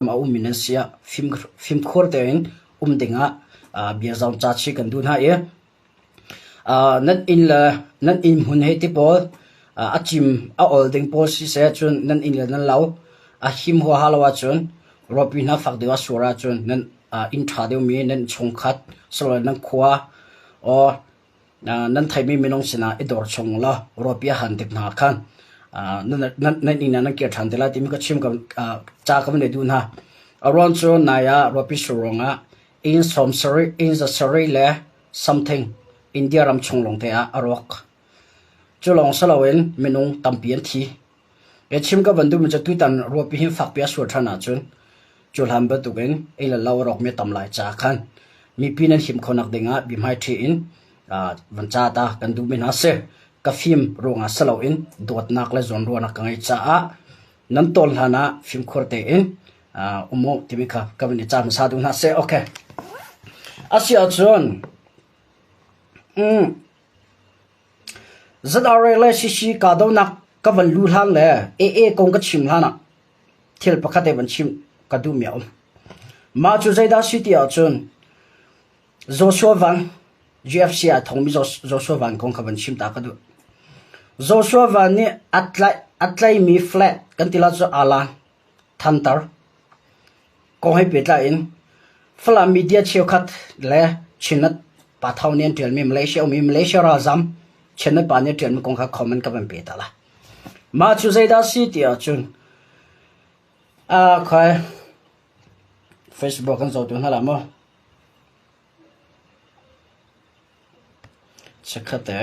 A ummi nan si ah fimkhur tein um dingah bia zong ca chih kan duh hna i nan inn le nan inn hmun he ti pawl a cim a ol ding pawl siseh cun nan inn le nan lo a him huaha lo ahcun rawpi hna fak deuh a sur ahcun nan inn ṭha deuhmi nan chungkhat silole nan khua or Nan theihmi minung sinah i dor chung law rawpi a han tik hna khan nan inn ah nan kir ṭhan te lai timi ka chim ca ka van i duh hna. A ruang cu nai ah rawpi sur ruangah inn sawm sarih, inn za sarih le something India ram chung lawng te ah a rawk. Cu lawng si loin minung tampi an thi. Ka chim ka van duhmi cu tutan ruahpi hin fakpi a sur ṭhan ahcun cu hlan bantukin ei le lo a rawkmi a tam lai caah khan mipi nan him khonak dingah biahmaiṭhi in van ca ta kan duhmi hna si. Ka fim ruangah si loin dawtnak le zawnruahnak ka ngeih caah nan tawl hlan ah fimkhur tein um u timi kha ka van i ca hmasa duh hna seh. Okay. Asi ahcun ZRA le CC kahdohnak ka van luh hlan le AA kong ka chim hlan ah thil pakhat he van chim ka duhmi a um. Mah cu zeidah si ti ahcun Joshua Van, UFC ah thongmi Joshua Van kong kha van chim ta ka duh. Joshua Van nih a tlaimi flag kan ti la cu ala thantar Kong he pehtlai in Falam media cheukhat le Chinnet pa Thau nih an ṭialmi Malaysia ummi Malaysia ralzam Chinnet pa nih a ṭialmi kong kha comment ka van pe ta lai. Mah cu zeidah si ti ahcun khoi Facebook kan zohtu hna la maw? Chikkhat te.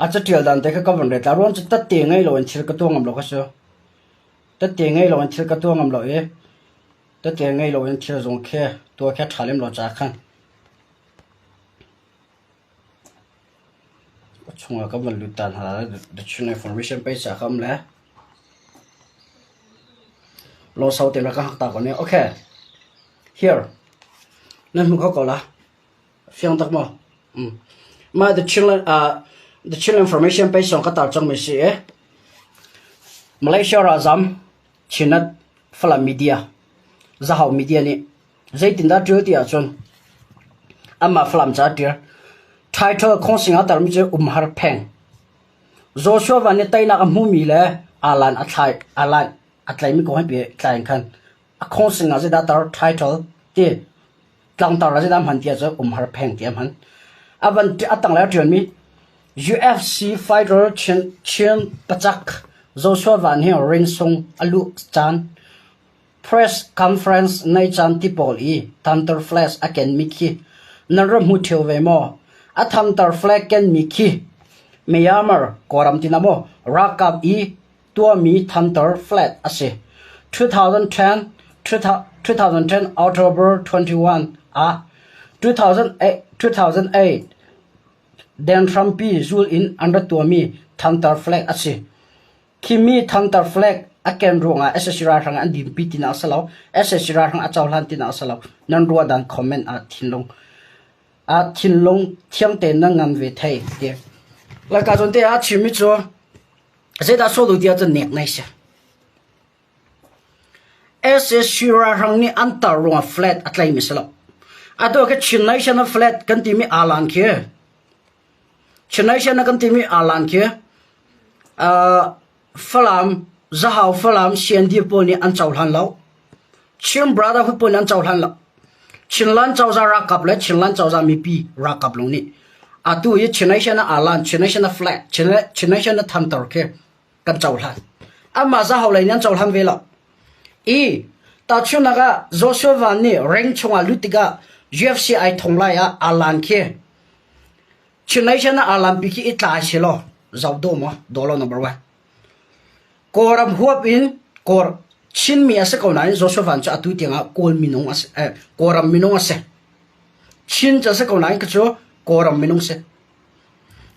A caṭial dan te kha ka van ret la. Ruang cu tatte ngei loin thil ka tuah ngam lo kha si. Tatte ngei loin thil ka tuah ngam lo i tatte ngei loin thil zong khi tuah khi a ṭha lem lo caah khan a chungah ka van lut ta hna lai. The Chin Information page ah ka um le lawsau tein rak ka hak ta ko ne. Okay. Here. Nan hmu kho ko la. Fiang tak maw? Mah the Chinland the Chin Information page zong ka tar cangmi si i Malaysia ralzam Chinat Falam Media Zahau Media nih zeitindah ṭial ti ahcun anmah Falam ca ṭial title khawngsing ah tarmi cu umhar pheng Joshua Van nih teinak a hmumi le alan a thlai alan a tlaimi kong he pehtlai in khan a khawngsing ah zeidah tar title ti Tlangtar ah zeidah hman ti ahcun umhar pheng ti a hman. A van a tanglei a ṭialmi UFC fighter Chin, Chin Pachak Joshua Van hi rinsung a luh caan press conference nei caan ti pawl i Thunder Flash a kenmi khi nan ra hmu ṭheo ve maw? A Thunder Flag kenmi khi Myanmar Kawlram tina maw ralkap i tuahmi Thunder Flat a si. 2010, 2010 October 21 ah 2008, 2008 Den hrampi zul in an rak tuahmi Thunder Flag a si. Khimi Thunder Flag a ken ruangah SSC ralhrang an dinpi tinak a si lo. SSC ralhrang a cohlan tinak a si lo. Nan ruahdan comment ah thinlung ah thinlung thiang tein nan ngan ve thei ti. Laka zawn te ah chimmi cu Zeidah sual u ti ahcun nek nei si. SSC ralhrang nih an tar ruangah flat a tlaimi si lo. Atu khi Chin Nation a flat kan timi alan khi Chin Nation a kan timi alan khi uh, Falam Zahau Falam CND pawl nih an cohlan lo. Chin Brotherhood pawl nih an cohlan lo. Chinland cozah ralkap le Chinland cozah mipi ralkap lawng nih atu hi Chin Nation a alan, Chin Nation a flag, Chin Nation a thantar khi kan cohlan. Amah Zahau lei nih an cohlan ve lo. I tahchunhnak ah Joshua Van nih ring chungah lut tikah UFC ai thong lai ah alan khi Chin Nation a alan pi khi i tlai si law zoh do maw dolo number one. Kawlram huap in Kawl Chinmi a si ko nain Joshua Van cu atu tiangah Kawl minung a si, eh, Kawlram minung a si. Chin cu a si ko nain ka cu Kawlram minung si.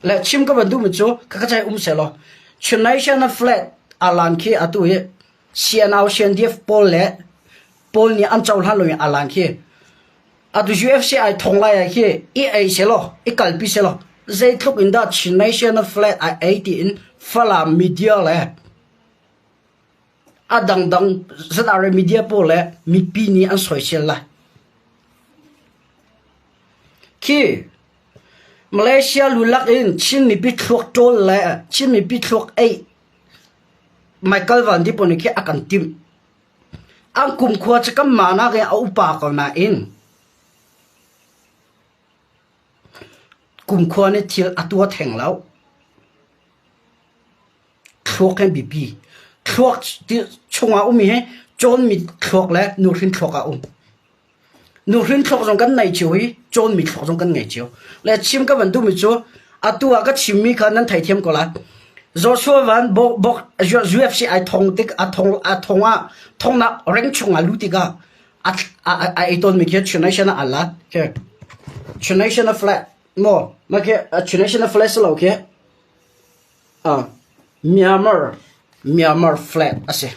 Le chim ka van duhmi cu ka ka cai um selaw Chin Nation a flag alan khi atu hi CNO CNDF pawl le pawl nih an cohlan lomi alan khi atu UFC ai thong lai ah khi i ei selaw i kalpi selaw. Zeitluk in dah Chin Nation flag a ei tiin Falam media le a dangdang ZRA media pawl le mipi nih an soisel lai. Khi Malaysia lulak in Chin mipi thluak ṭawl le Chin mipi thluak ei Michael Van Dip nih khi a kan timh. An kumkhua cu kanmah nakin a upa ko nain kumkhua nih thil a tuah theng lo. Thluak hi biapi. Thluak chungah a ummi hi cawnmi thluak le nuhrin thluak ah a um. Nuhrin thluak zong kan nei cio i cawnmi thluak zong kan ngei cio. Le chim ka van duhmi cu atu ah ka chimmi kha nan theithiam ko lai. Joshua Van bok UFC ai thong tik a thong a thong ah thongnak ring chungah lu tikah a a ei tawnmi khi Chination ah a lat khi Chination a flat mo ma khi Chination a flat lo khi Myanmar Myanmar flag a si.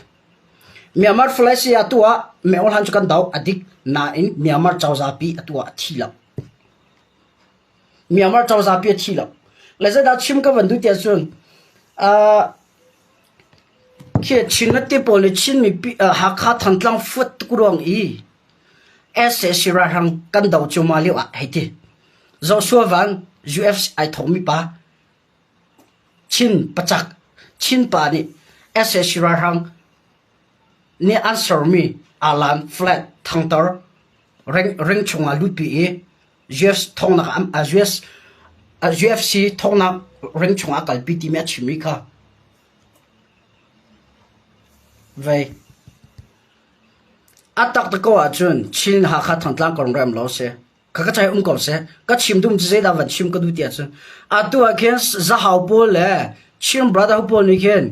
Myanmar flag si atu ah Meo Hlan cu kan doh a dik nain Myanmar cozah pi atu ah a thi lo. Myanmar cozah pi a thi lo. Le zeidah chim ka van duh tiah cun khi Chin te pawl nih Chin mipi Hakha Thantlang fuat tuk ruang i SAC ralhrang kan do cuahmah lio ah hei ti. Joshua Van UFC ai thawkmi pa Chin pacak Chin pa nih sac ralhrang nih an sermi alan flag thangter ring chungah lutpi i US thawngnak US UFC thawngnak ring chungah a kalpi timi a chimmi kha vei. A tak ko ahcun Chin Hakha Thantlang kong rem lo si. Ka ka chai um ko seh. Ka chim dum cu zeidah van chim ka duh ti ahcun atu ah khin Zahau pawl le Chin Brotherhood pawl nih khin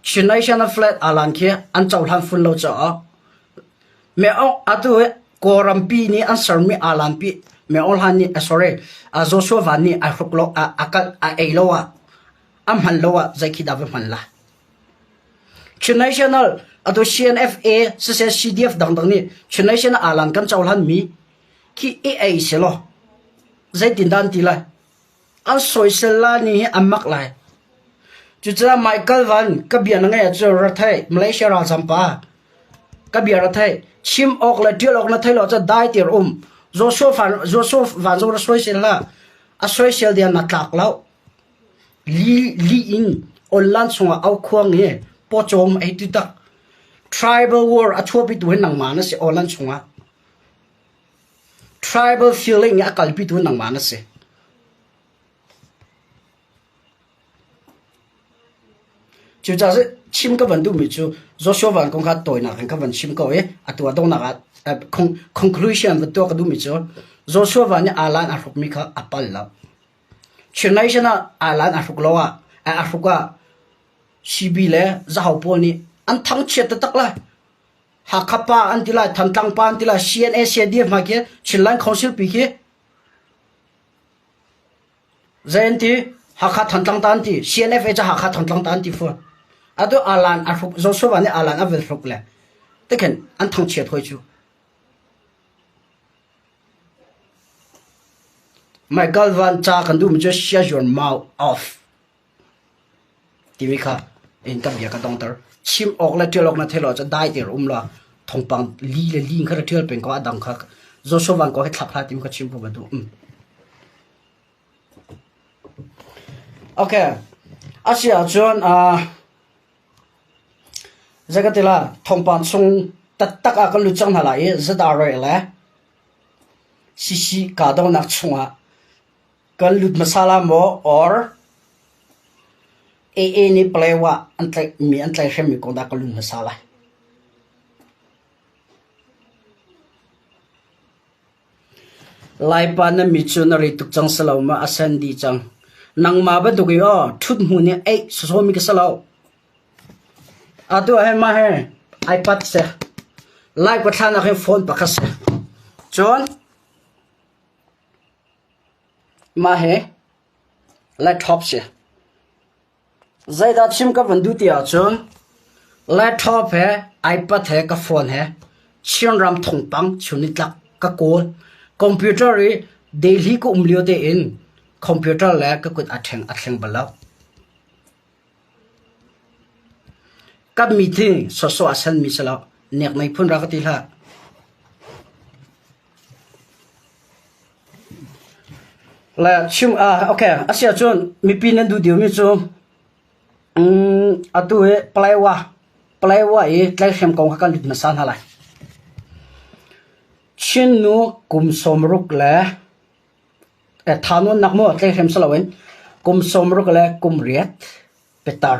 Chin Nation flag alan khi an cohlan fun lo caah me atu Kawlrampi nih an sermi alan pi Me Aung Hlaing nih sorry Joshua Van nih ai hruk lo a kal a ei lo ah a hman lo ah zei khi dah va hman la. Chin National atu CNFA siseh CDF dangdang nih Chin Nation alan kan cohlan mi khi i ei selaw zeitin dah an ti lai? An soisel la ni hi an mak lai. Cucaah Michael Van ka bia na ngeih ahcun ra thei Malaysia ralzam pa ka bia ra thei chim awk le ṭial awk na thei lo ahcun dai tir um Joshua Van Joshua Van zong ra soisel hlah a soisel dia na tlak lo. Li li in online chungah aukhuang hi pawcawm ei ti tak. Tribal war a chuahpitu hi nangmah na si online chungah. Tribal feeling a kalpitu nangmah na si. Cucaah chim ka van duhmi cu Joshua Van kong kha tawinak in ka van chim ko i atu ah donghnak ah conclusion van tuah ka duhmi cu Joshua Van nih alan a hrukmi kha a pal lo. Chin ah alan a hruk lo ah a hruk ah CB le Zahau pawl nih an thangchiat taktak lai. Hakha pa an ti lai, Thantlang pa an ti lai, CNA, CNDF hna khi Chinland Council pi khi zei an ti? Hakha Thantlang ta an ti. CNFA ca Hakha Thantlang ta an ti fawn. Atu alan a hruk Joshua nih alan a vel hruk le tikhin an thangchiat hoi cu. Michael Van ca kan duhmi cu shut your mouth off timi kha in kan bia ka dongter. Chim awk le ṭial awk na theih lo ahcun dai tein um law thawngpang li le li kha ra ṭial peng ko a dang kha Joshua Van ko hi thlak hlah timi kha chim ko ka duh. Okay. Asi ahcun Zeikatila thawngpang chung taktak ah kan lut cang hna lai i ZRA le CC kahdohnak chungah kan lut hmasa la maw or AA nih Palawa an tlaihmi an tlaihhremmi kong dah kan lut hmasa lai. Laipa na mit cu na ri tuk cang si lo maw? A sen dih cang. Nangmah bantuk i aw ṭhut hmun i eih sawsawmi ka si lo. Atu ah hin mah hi iPad si. Lai khuathlan ah hin phone pakhat si. Cun mah hi laptop si. Zeidah chim ka van duh ti ahcun laptop he iPad he ka phone he Chinram thawngpang chun nitlak ka kawl. Computer i Delhi ka um lio tein. Computer le ka kut a ṭheng a thleng bal lo. Kan meeting sawsawh a sanmi si lo. Nek mei phun ra ka ti hlah. Le chim ah okay a si ahcun mipi nan duh diomi cu atu hi Palaiwa Palaiwa i tlaihhrem kong kha kan lut hmasa hna lai. Chin nu kum 60 le tha nawnnak maw tlaihhrem si loin kum 60 le kum riat pitar.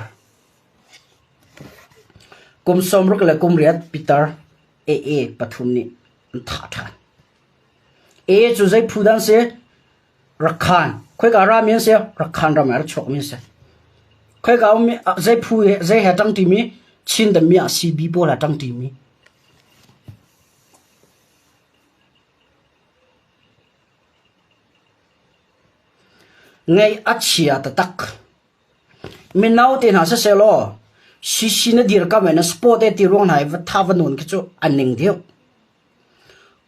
Kum 60 le kum riat pitar AA pathum nih an thah ṭhan. AA cu zei phu dah an si? Rakhan. Khoika rami an si? Rakhan ram ah a chuakmi an si. Khoika ummi zei phu zei he ṭangṭimi Chin dami ah CB pawl he ṭangṭimi. Ngaih a chia taktak. Mino te hna sisehlaw CC na dirkamh i na sport e ti ruang hna i va tha va nawn khi cu a ning deuh.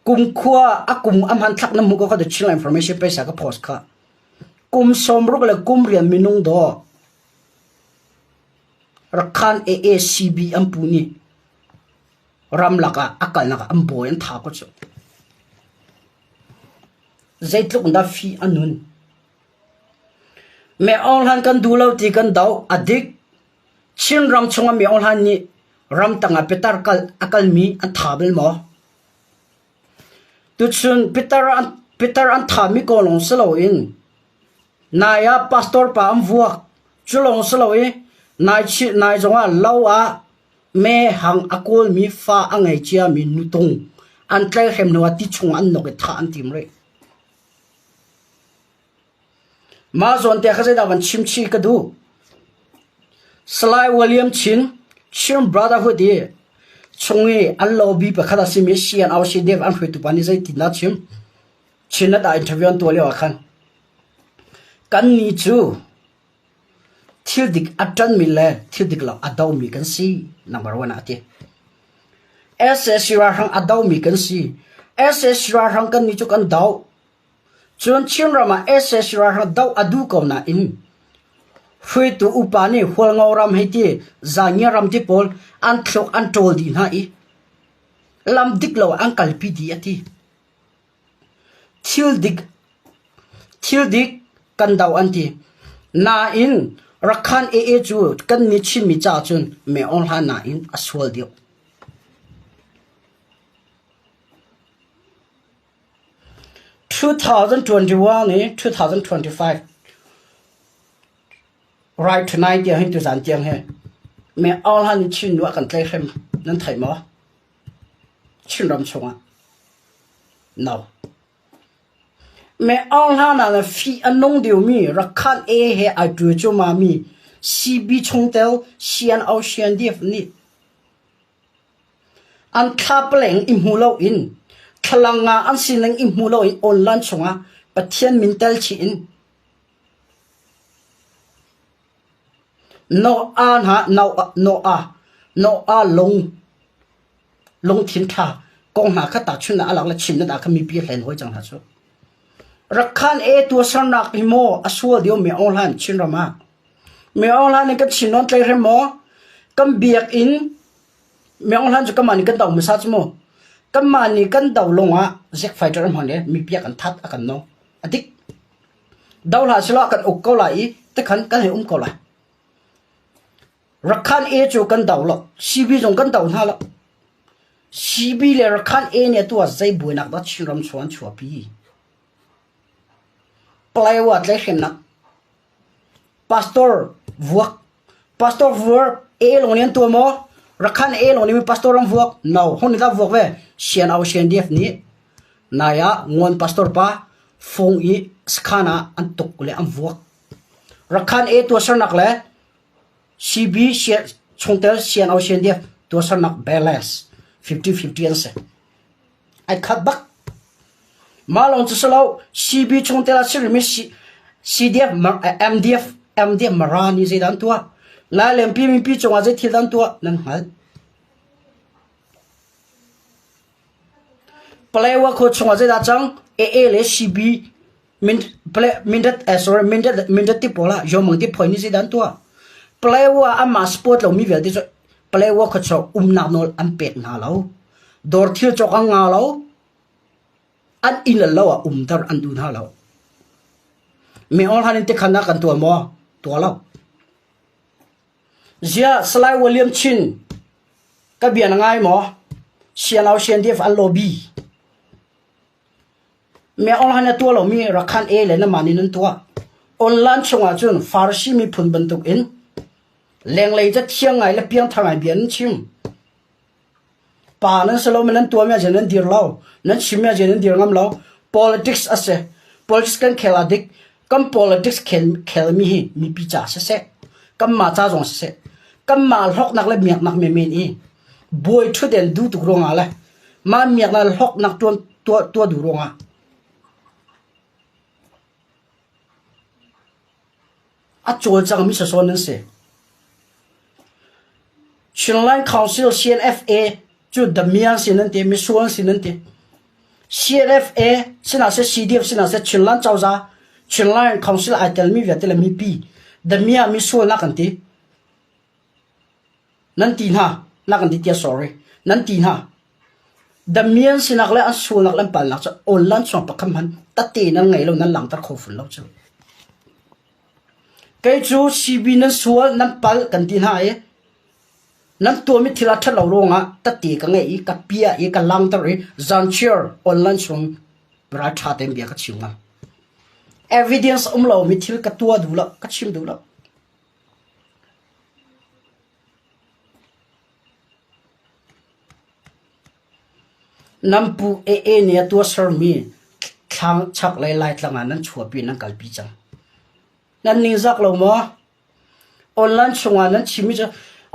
Kumkhua a kum a hmanthlak na hmuh ko kha the Chin Information pesa ka post kha. Kum 60 le kum rian minung dawh Rakhan AACB an pu nih ramlak ah a kalnak ah an bawi an tha ko cu. Zeitluk in dah fih a nun. Me Aung Hlan kan duh lo ti kan doh a dik. Chinram chungah Me Aung Hlan nih ramtang ah pitar kal a kalmi an tha bal maw? Tuchun pitar an pitar an thami ko lawng si loin nai ah pastor pa an vuak. Cu lawng si lo i nai chi nai zongah lo ah me hang a kawlmi fa a ngei ciami nutung an tlaihhrem hnu ah ti chung an nok i thah an tim rih. Mah zawn te kha zeidah van chim chih ka duh. Salai William Chin, Chin Brotherhood i chung i an lobby pakhat a simi CNRC Dev an hruaitu pa nih zeitin dah a chim? Chin ah interview an tuah lio ah khan kan nih cu thil dik a ṭanmi le thil dik lo a domi kan si number one ah a ti. SAC ralhrang a domi kan si. SAC ralhrang kan nih cu kan doh. Cun Chinram ah sac ralhrang doh a duh ko nain hruaitu upa nih Hualngo ram hei ti Zangia ram ti pawl an thluk an ṭawl dih hna i lam dik lo an kalpi dih a ti. Thil dik thil dik kan doh an ti. Nain Rakhan AA cu kan nih Chinmi caah cun me aung hlan nain a sual deuh. 2021 i 2025 right tonight tiang hin tuzan tiang hi me aung hlan in Chin nu a kan tlaihhrem nan thei maw? Chinram chungah no. Me Aung Hlan ah le fih a nung deuhmi Rakhan A he ai ṭuai cuahmahmi CB chungtel CNO CNDF nih an thla paleng i hmu loin thlalang ah an sining i hmu loin online chungah Pathian min tel chih in Noah hna Noah Noah lung lungthin ṭha kong hna kha tahchunhnak a lak le chimnak ah khan mipi a hlen hawi cang hna cu. Rakhan e tuahsernak hi maw a sual deuh mi Aung Hlan Chinram ah. Mi Aung Hlan nih kan Chin nawn tlei hrem maw? Kan biakinn Mi Aung Hlan cu kanmah nih kan do hmasa cu mu. Kanmah nih kan do lawng ah Zack fighter an hman i mipi a kan that a kan no. A dik. Do hlah selaw a kan uk ko lai i tikhan kan hei um ko lai. Rakhan A cu kan do lo. CB zong kan do hna lo. CB le Rakhan A nih atu ah zei buainak dah Chinram chung an chuahpi? Palaiwa tlaihhremnak, pastor vuak, pastor vuar A lawng nih an tuah maw? Rakhan A lawng nih pastor an vuak? No, hon nih dah vuak ve? CNO CNDF nih nai ah Nguan pastor pa fung i sakhan ah an tuk le an vuak. Rakhan A tuahsernak le CB chungtel CNO CNDF tuahsernak balance 50-50 an si. Ai khat bak. Mah lawng cu si lo CB chungtel ah sirimi CDF MDF MDF Mara nih zeidah an tuah? Lai lempi mipi cungah zei thil dah an tuah? Nan hngalh. Palewa khua chungah zeidah cang? AA le CB Min ple mindat eh sorry mindat mindat ti pawl ah yomang ti phoi ni si dan tua. Palewa amah support lo mi vialte cu Palewa khuachok umnak nawl an pek hna lo. Dawr thil cawk an nga lo. An inn le lo ah umter an duh hna lo. Mi ol han in tikhan ah kan tuah maw? Tuah lo. Ziah Salai William Chin ka bia na ngai maw? Sianau CNDF an lobby. Mi online a tuah lomi Rakhan A le namah nih nan tuah. Online chungah cun Farasi miphun bantuk in lenglei ca thiang ngai le piangthar ngai bia nan chim. Pa nan si lo nan tuahmi ahcun nan dir lo. Nan chimmi ahcun nan dir ngam lo. Politics a si. Politics kan khel ah dik. Kan politics khel, khelmi hi mipi ca siseh, kanmah ca zong siseh, kanmah hlawknak le miaknak menmen i buai ṭhutden duh tuk ruangah le mah miaknak le hlawknak tuan tuah, tuah duh ruangah a cawlcangmi sasawn nan si. Chinland Council CNFA cu damian sin an ti, misual sin an ti. CNFA sinah seh CDF sinah seh Chinland cozah Chinland Council ai telmi vialte le mipi damia misual nak an ti. Nan ti hna, nak an ti tiah sorry. Nan ti hna. Damian sinak le an sualnak le an palnak cu online chuang pakhat hmanh tate nan ngei lo nan langter kho fun lo cu. Kei cu CB nan sual nan pal kan ti hna i nan tuahmi thil a ṭhat lo ruangah tate ka ngeih i ka piah i ka langter i zanchiar online chung ralṭha tein bia ka chim ngam. Evidence um lomi thil ka tuah duh lo, ka chim duh lo. Nan pu AA nih a tuahsermi thlang chaklei Laitlang ah nan chuahpi nan kalpi cang. Nan ningzak lo maw? Online chungah nan chimmi cu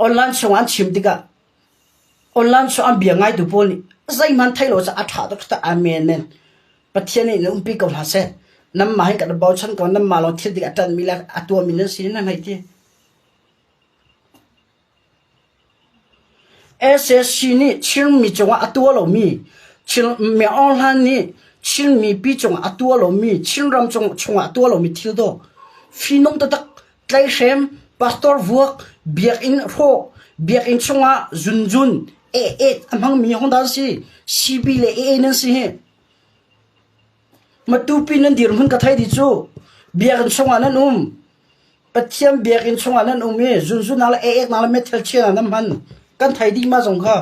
online chungah an chim tikah online chung an bia ngaitu pawl nih zeihmanh theih lo cu a ṭha tuk a men men. Pathian nih in umpi ko hna seh. Nanmah hi kan i bochan ko, nanmah lawng thil dik a ṭanhmi le a tuahmi nan si nan hei ti. SSC nih Chinmi cungah a tuah lomi, Chin Mi Aung Hlaing nih Chin mipi cungah a tuah lomi, Chinram chungah a tuah lomi thil dawh, fihnung taktak, tlaihhrem, pastor vuak, biakinn hrawh, biakinn chungah zunzun, eh a hmangmi hong dah an si? CB le AA nan si hi. Matupi nan dirhmun ka thei dih cu. Biakinn chungah nan um. Pathian biakinn chungah nan um i zunzun le ek-eknak le meithal chia nan hman. Kan thei dih ma zong kha.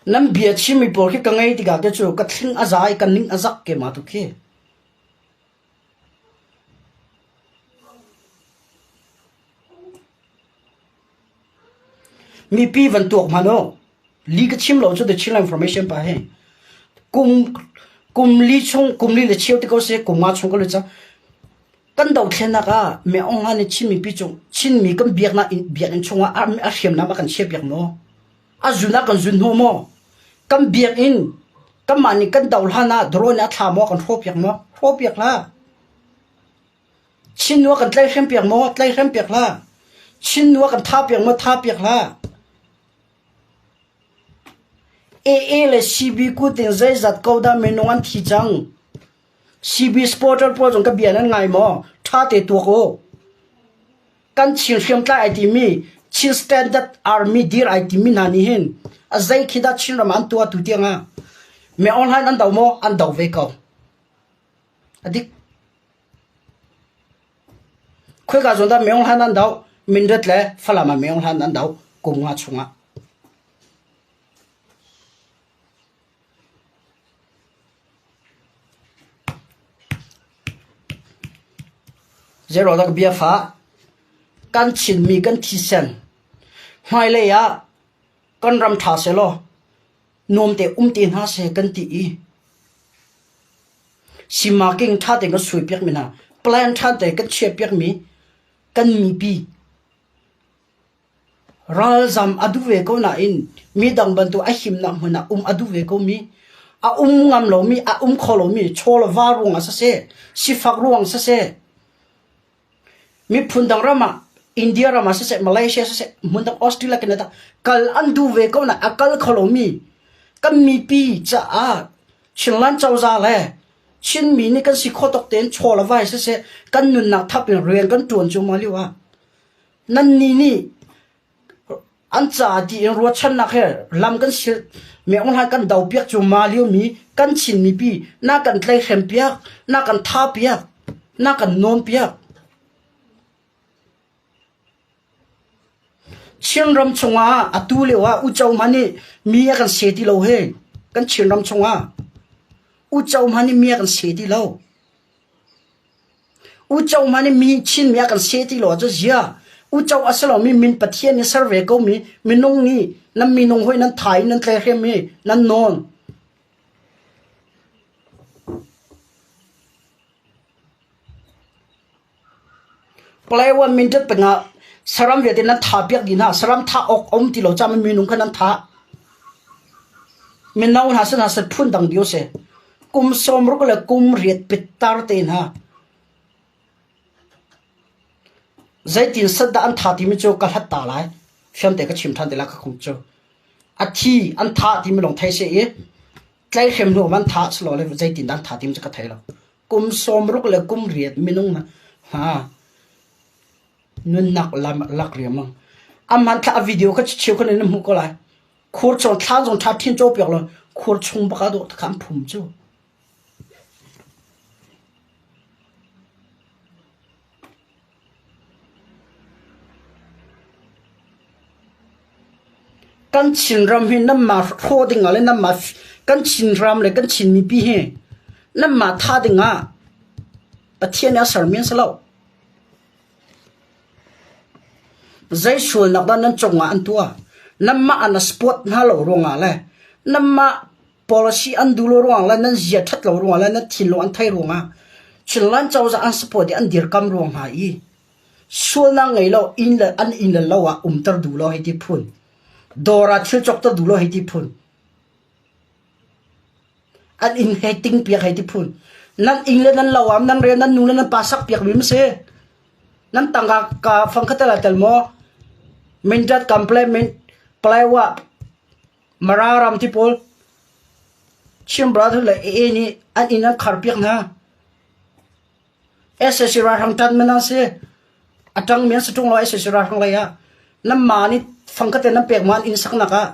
Nan bia chimmi pawl khi ka ngei tikah ke cu ka thling a za i ka ning a zak ke ma tu khi. Mipi van tuak hmanh u. Li ka chim lo cu the Chinland Information pa hi. Kum kum li chung kum li le cheu ti ko se kum nga chung ka lu cang. Kan dothlennak ah me ong han nih Chin mipi cung Chinmi kan biaknak in biakinn chungah a a hriamnam a kan chia piak maw? A zun ah kan zun hnu maw? Kan biakinn kanmah nih kan do hlan ah drone a thla maw kan hrawh piak maw? Hrawh piak hlah. Chin nu a kan tlaihhrem piak maw? Tlaihhrem piak hlah. Chin nu a kan tha piak maw? Tha piak hlah. AA le CB kut in zeizat ko dah minung an thi cang. CB supporter pawl zong ka bia nan ngai maw? Ṭha te tuak u. Kan Chin hriamtlai ai timi Chin Standard Army dir ai timi hna nih hin a zei khi dah Chinram ah an tuah tu tiang ah me online an do maw? An do ve ko. A dik. Khoika zawn dah Meung Hlan an doh? Mindat le Falam ah Meung Hlan an doh kum nga chungah. Zeiruang dah ka bia fah? Kan Chinmi kan thisen hmailei ah kan ram ṭha sehlaw nuam te um te hna seh kan ti i Simaking ṭha tein kan suaipiakmi hna, plan ṭha tein kan chiahpiakmi kan mipi ralzam a duh ve ko nain midang bantuk a himnak hmun ah um a duh ve komi, a um ngam lomi, a um kho lomi chaw le va ruangah siseh, sifak ruang siseh, miphun dang ram ah. India ram ah siseh, Malaysia siseh, hmundang Australia Canada kal an duh ve ko na a kal kho lomi kan mipi caah Chinland cozah le Chinmi nih kan si khawh tawk tein chaw le vai siseh kan nunnak thap in rian kan ṭuan cu ma lio ah nannih nih an ca ti in ruahchannak he lam kan sil meung hlan kan do piak cu ma lio mi kan Chin mipi na kan tleihrem piak na kan tha piak na kan nawn piak. Chinram chungah atu lio ah uco hmanh nih mi a kan se ti lo hi. Kan Chinram chungah uco hmanh nih mi a kan se ti lo. Uco hmanh nih mi Chin mi a kan se ti lo ahcun zia uco a si lomi min Pathian nih ser ve ko mi minung nih nan minung hoi nan tha in nan tlehrem i nan nawn. Palawan mindat pengah saram vialte nan thah piak dih hna. Saram thah awk a um ti lo caah minung kha nan thah. Mino hna sin hna seh phundang dih usih. Kum 60 le kum riat pitar te hna. Zeitin set dah an thah timi cu ka hlat ta lai. Fiangte ka chim ṭhan te lai ka kong cu. A thi an thah timi lawng thei seh i tlaihhrem hnu an thah silole zeitin dah an thah timi cu ka thei lo. Kum 60 le kum riat minung hna nunnak lam lak riangmang. A hmanthlak a video kha cheu khan in hmuh ko lai. Khur chung thla zong ṭha thin caw piak lo khur chung bak ah dawh takha an phum cu. Kan Chinram hi nanmah hrawh dingah le nanmah kan Chinram le kan Chin mipi hi nanmah thah dingah Pathian nih a sermi an si lo. Zei sualnak dah nan cungah an tuah? Nanmah an sport hna lo ruangah le nanmah policy an duh lo ruangah le nan zia ṭhat lo ruangah le nan thinlung an thei ruangah Chinland cozah an support i an dirkam ruang hna i Sualnak ngei lo inn le an inn le lo ah umter duh lo hei ti phun. Dawr ah thil cawkter duh lo hei ti phun. An inn he ting piak hei ti phun. Nan inn le nan lo ah nan re nan nu le nan pa sak piak mi si. Nan tangka ka fangkhat la tel maw? Mindat complaint min Palawa Mara ram ti pawl Chin brother le AA nih an inn an khar piak hna. Sac ralhrang ṭan man an si. A ṭangmi an si ṭung lo sac ralhrang lei ah. Nanmah nih fangkhat in nan pek man inn saknak ah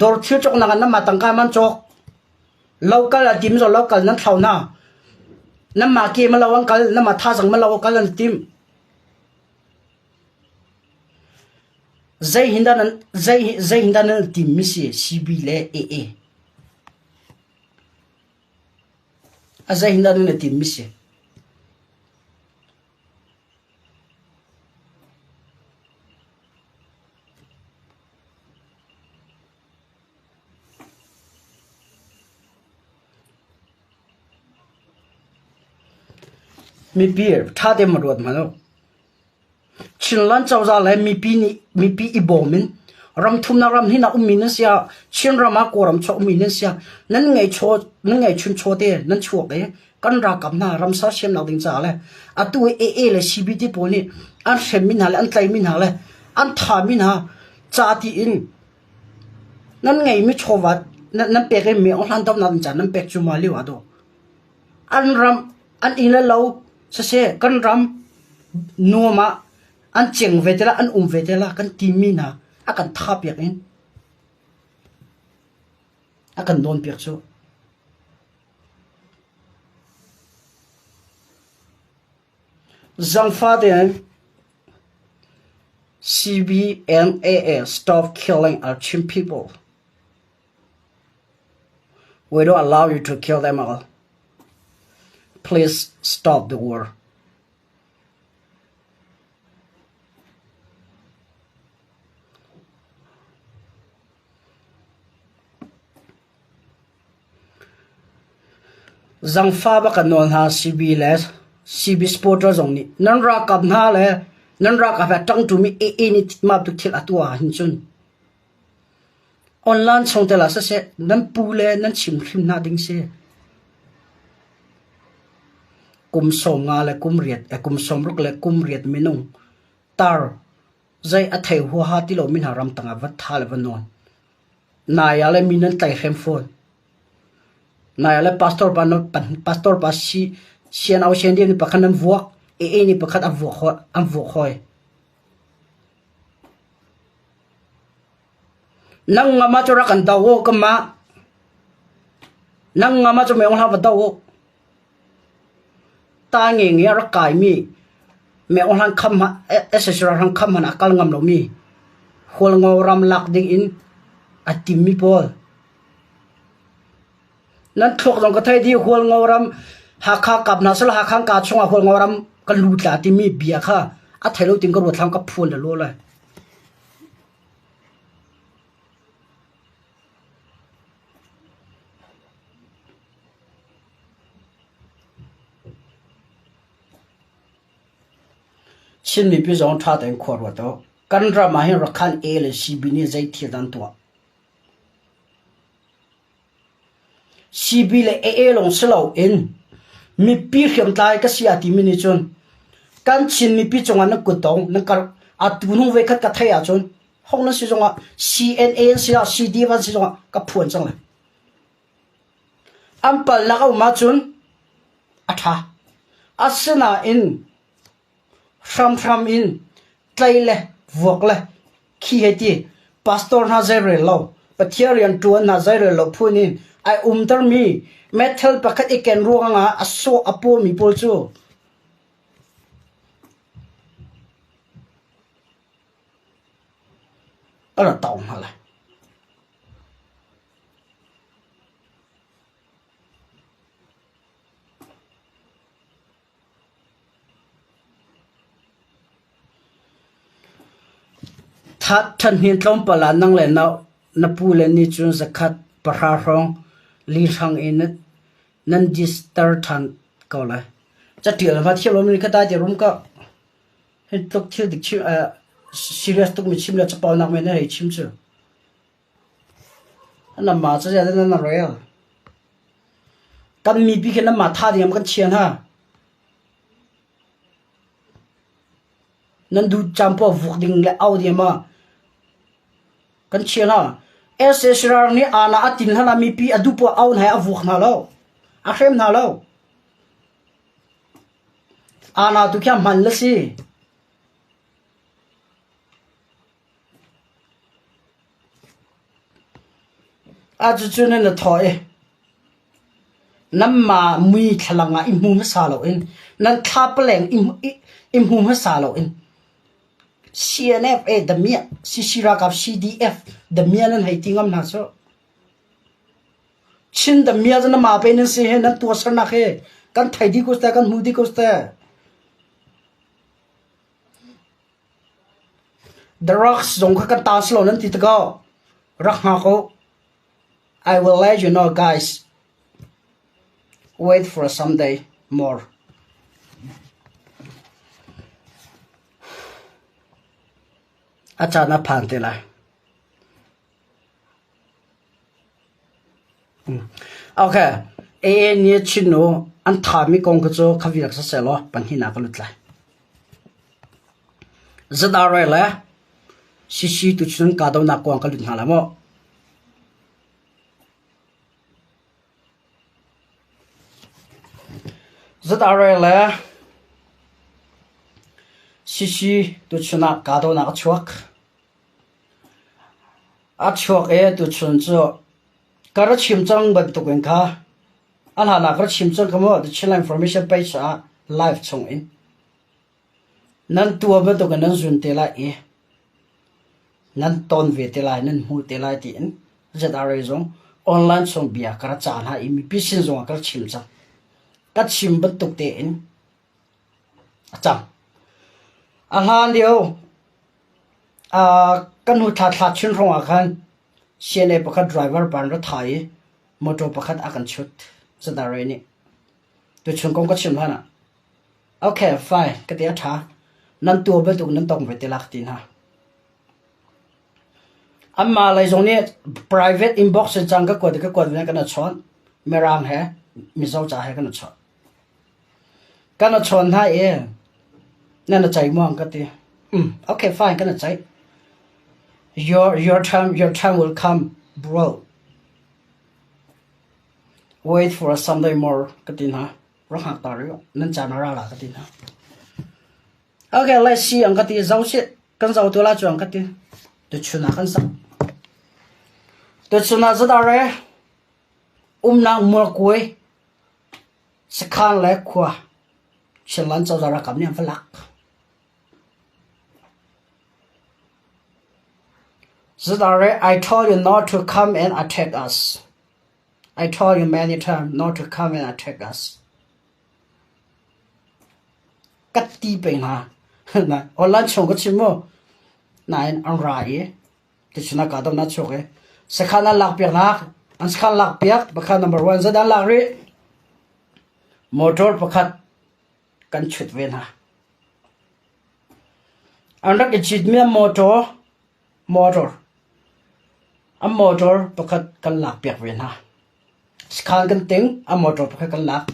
dawr thil cawknak ah nanmah tangka man cawk. Lokal a tim zaw lokal nan thlau hna. Nanmah ke ma lo an kal, nanmah thazang ma lo a kal an tim. Zei hin dah nan zei zei hin dah nan tim mi si CB le AA. A zei hin dah nan i timmi si? Mipi ṭha tein ma ruat hmanh u. Chinland cozah le mipi nih mipi i bawm in ramthumnak ram hin a ummi nan si ah Chinram ah Kawlram chuak ummi nan si ah nan ngei chaw nan ngei chun chaw te nan chuak i kan ralkap hna ram sersiamnak ding caah le atu i AA le CBT pawl nih an hremmi hna le an tlaimi hna le an thami hna ca tiin nan ngeimi chawva nan pek i mi hlan dohnak ding caah nan pek cu ma lio ah daw An ram an inn le lo siseh kan ram nuam ah an ceng ve te la an um ve te la kan timi hna a kan tha piak in a kan dawn piak cu. Zangfa tein CBNAA stop killing our Chin people. We don't allow you to kill them all. Please stop the war. Zangfa bak kan nawl hna CB le CB supporter zong nih nan ralkap hna le nan ralkap he ṭangṭumi AA nih mah tu thil a tuah ahhin cun Online chung tel ah siseh nan pu le nan chim hrim hna ding si. Kum 50 le kum riat, kum 60 le kum riat minung. Tar zei a thei huaha ti lomi hna ramtang ah va tha le va nawn. Nai ah le mi nan tlaihrem fawn. Nai ah le pastor pa pastor pa si sian au sian ni pakhat nan vuak, AA nih pakhat an vuak hoi, an vuak hoi. Nang ngama cu rak kan do u ka mah. Nang ngama cu meong hlah va do u. Ta nge nge a rak kaimi Meohlan kham sac ralhrang kham hmanh ah kal ngam lomi Hualngo ram lak ding in a timmi pawl. Nan thluak zong ka thei dih Hualngo ram Hakha kap hna selaw Hakha ka chungah Hualngo ram kan lut la timi bia kha a thei lo ting ka ruat hlang ka phuan le lo lai. Chin mipi zong ṭha tein khua ruat u. Kan ram ah hin Rakhan A le CB nih zei thil dah an tuah? CB le AA lawng si loin mipi hriamtlai ka si a timi nih cun kan Chin mipi cungah nan kutdong nan kar atu hnung voikhat ka theih ahcun hong nan si zongah CNA an si ah CDF an si zongah ka phuan cang lai. An palnak a um ahcun a ṭha. Asinain hramhram in tlai le vuak le khi hei ti pastor hna zeirel lo, Pathian rianṭuan hna zeirel lo phun in ai umtermi metal pakhat i ken ruangah a sawh a pawmi pawl cu ka ra tawng hna lai. Ṭhathnin tlawmpal ah nang le na pule nih cun zakhat pahra hrawng lihrang in nan dister ṭhan ko lai. Caṭial va thiam lomi kha ta ti rum ko. Hi tluk thil dik chim serious tukmi chim le capo nak men hei chim cu. Nan mah cu zeidah nan rel? Kan mipi khi nan mah tha ding kan chia hna. Nan duh caan poah vuk ding le au ding ma kan chia hna. SSR nih ana a tin hlan ah mipi a duh poah au hna i a vuk hna lo. A hrem hna lo. Ana tu khi a hman le si. A cucu nan i thawh i nanmah mui thlalang ah i hmu hmasa loin nan thla paleng i hmu hmasa loin CNFA damiah CC ralkap CDF damiah nan hei ti ngam hna cu. Chin damiah cu nanmah pe nan si hi nan tuahsernak hi kan thei dih ko seh kan hmu dih ko seh. The rocks zong kha kan ta si lo nan ti tikaw rak hngak u. I will let you know guys. Wait for someday more. A caan a phan te lai. Okay. AA nih Chin nu an thami kong kha cu kha viak siseh law pahnihnak ka lut lai. ZRA le CC tu cun kahdohnak kuang ka lut hna lai maw? ZRA le CC tu chun ah kahdohnak a chuak. A chuak i tuchun cu ka ra chim cang bantukin kha a hlan ah ka ra chim cang kha mu The Chinland Information page ah live chung in nan tuah bantukin nan zun te lai i nan ton ve te lai nan hmu te lai tiin ZRA zong online chung bia ka ra ca hna i mipi sin zong ah ka ra chim cang. Ka chim bantuk tein a cang. A hlan lio Kan hnu thla thla chin hrawng ah khan CNA pakhat driver pa an ra thah i motor pakhat a kan chut. Zadare nih. Tuchun kong ka chim hlan ah. Okay, fine, ka ti a ṭha. Nan tuah bantuk nan tong ve te la ka ti hna. Anmah lei zong nih private inbox in cang ka kuat i ka kuat ve kan i chawnh. Mirang he Mizo ca he kan i chawnh. Kan i chawn hna i nan i cei maw an ka ti. Okay, fine, kan ceih. Your time will come, bro. Wait for Sunday more ka ti hna. Rak hngak ta rih. Nan caan a ra la ka ti hna. Okay, let's see ang ka ti. Zo si kan zo tu la chuang ka ti. Tuchun ah kan sak. Tuchun ah zadare umnak mualkuai sakhan le khua Chinland cozah ralkap nih an va lak. Zadare, I told you not to come and attack us. I told you many times not to come and attack us. Ka ti peng hna. Online chung ka chim mu. Nain an ra i ticun ka dam na chuak i sakhan an lak piak nak an sakhan lak piak pakhat number one zat an lak rih motor pakhat kan chut ve hna. An rak i citmi an motor motor an motor pakhat kan lak piak ve hna. Sakhan kan ting an motor pakhat kan lak.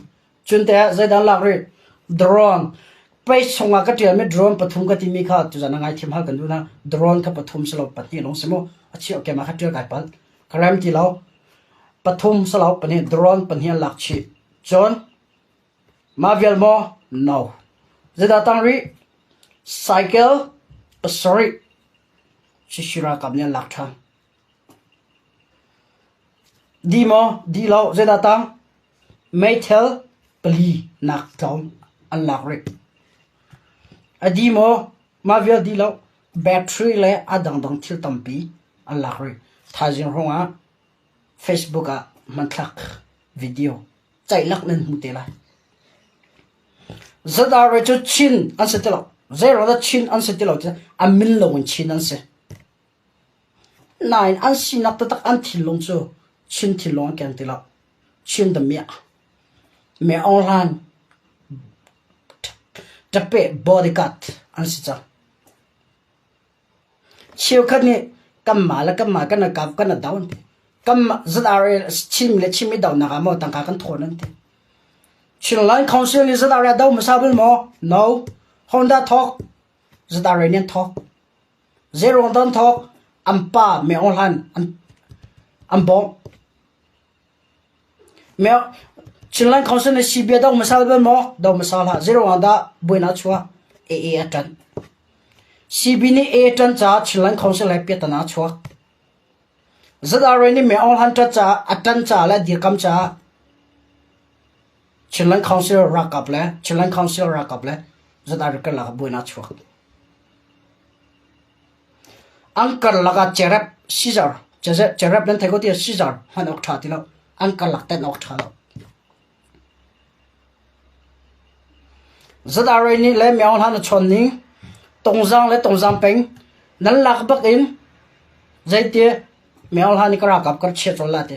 Cun te zeidah lak rih? Drone. Page chungah ka ṭialmi drone pathum ka timi kha tuzan a ngaithiam hal kan duh na. Drone kha pathum si lo pahnih lawng si mu. A chih okay ma kha ṭial kai palh. Ka rem ti lo. Pathum si lo pahnih drone pahnih an lak chih. Cun Mah vial maw? No. Zeidah tang rih? Cycle pasarih Shishi ralkap nih an lak ṭhan. Di maw? Di lo. Zeidah tang? Meithal pali nak tlawm an lak rih. A di maw? Mah vial di lo. Battery le a dangdang thil tampi an lak rih. Thaizing hrawng ah Facebook ah hmanthlak video ceilak nan hmu te lai. ZRA cu Chin an si ti lo. Zeiruang dah Chin an si ti lo ti a min lo in Chin an si. Nain an sinak taktak an thinlung cu Chin thinlung an keng ti lo. Chin the miah. Me Aung Hlan ṭape bodyguard an si cang. Cheukhat nih kanmah le kanmah kan i kap kan i do an ti. Kanmah ZRA Chin le Chin i donak ah maw tangka kan thawn an ti. Chinland Council nih ZRA do hmasa bal maw? No. Honda thawk. ZRA nih an thawk. Zeiruang dah an thawk? An pa Me Aung Hlan an an bawmh. Chinland Council nih CB a do hmasa bal maw? Do hmasa hlah. Zeiruang dah buainak a chuah? AA a ṭanh. CB nih AA a ṭanh caah Chinland Council he piahtana a chuak. ZRA nih Meng Aung Hlan ṭanh caah a ṭanh caah le a dirkam caah Chinland Council ralkap le Chinland Council ralkap le ZRA karlak ah buainak a chuak. An karlak ah cerep Caesar cerep nan thei ko tiah Caesar hman awk ṭha ti lo. An karlak tenh awk ṭha lo. ZRA nih le Myaung Hlan a chawn ning Tongzang le Tongzang peng nan lak bak in zeiti Myaung Hlan nih ka ralkap ka chia cawl la ti.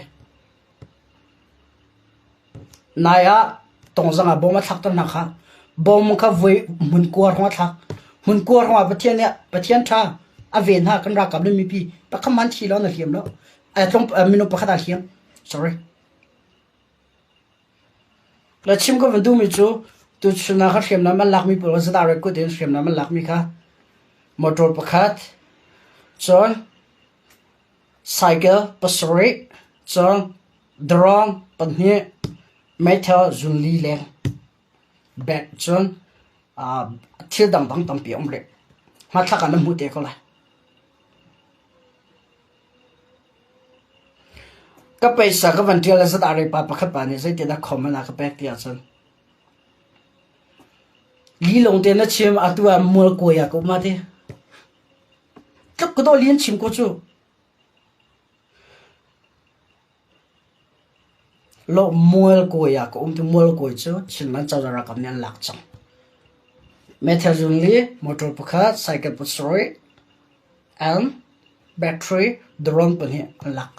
Nai ah Tongzang ah bom a thlak ter hna kha. Bom kha voi hmun kua hrawng a thlak. Hmun kua hrawng ah Pathian nih Pathian ṭha a ven hna kan ralkap le mipi pakhat man thi lo na hliam lo. Tlong minung pakhat aa hliam. Sorry. La chim ka van duhmi cu tuchun ah kha hriamnam an lakmi pawl kha zadah kut in hriamnam an lakmi kha motor pakhat cun cycle pasarih cun drone pahnih meithal zunli leng bag cun thil dangdang tampi a um rih. Hmathlak ah na hmuh te ko lai. Ka peisa ka van ṭial le zadah pa pakhat pa nih zeitindah comment a ka pek ti ahcun lilong te na chim atu ah mualkuai ah ka um ati. Tluk ka dawh li an chim ko cu. Lo mualkuai ah ka um ti mualkuai cu Chinland cozah ralkap nih an lak cang. Meithal zun li, motor pakhat, cycle pasarih, and battery drone pahnih an lak.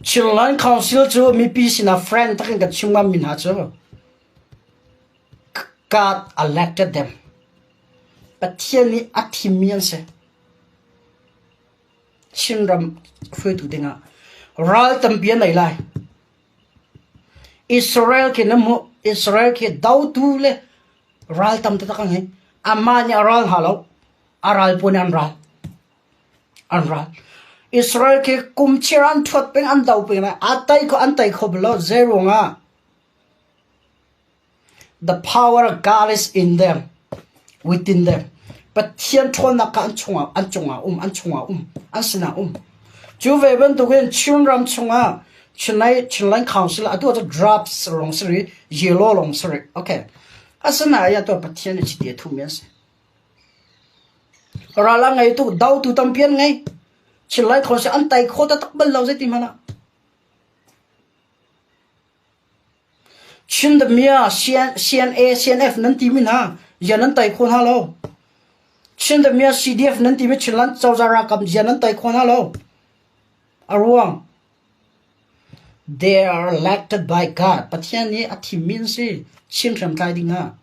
Chinland Council cu mipi sinah friend takin kan chim ngammi hna cu God elected them. Pathian nih a thimmi an si. Chinram hruaitu dingah ral tampi an nei lai. Israel khi na hmuh Israel khi dotu le Ral tam taktak an ngei. Amah nih a ral hna lo. A ral pawl nih an ral. An ral. Israel khi kum chiar an ṭhuat peng an do peng lai. A tei kho an tei kho bal lo. Zeiruangah? The power of God is in them, within them. Pathian ṭhawnnak kha an chungah an cungah um, an chungah um, an sinah um. Cu ve bantukin Chinram chungah Chinlai Chinland Council atu cu drafts lawng si rih, yellow lawng si rih. Okay. Asinain atu Pathian nih chiti a thuhmi an si. Ral a ngei tu, dotu tampi an ngei. Chinlai Council an tei kho taktak bal lo zeiti hmanh ah. Chindamia CNA, CNF nan timi hna ziah nan tei kho hna lo. Chindamia CDF nan timi Chinland cozah ralkap ziah nan tei kho hna lo. A ruang They are elected by God. Pathian nih a thimmi an si. Chin hriamtlai ding ah.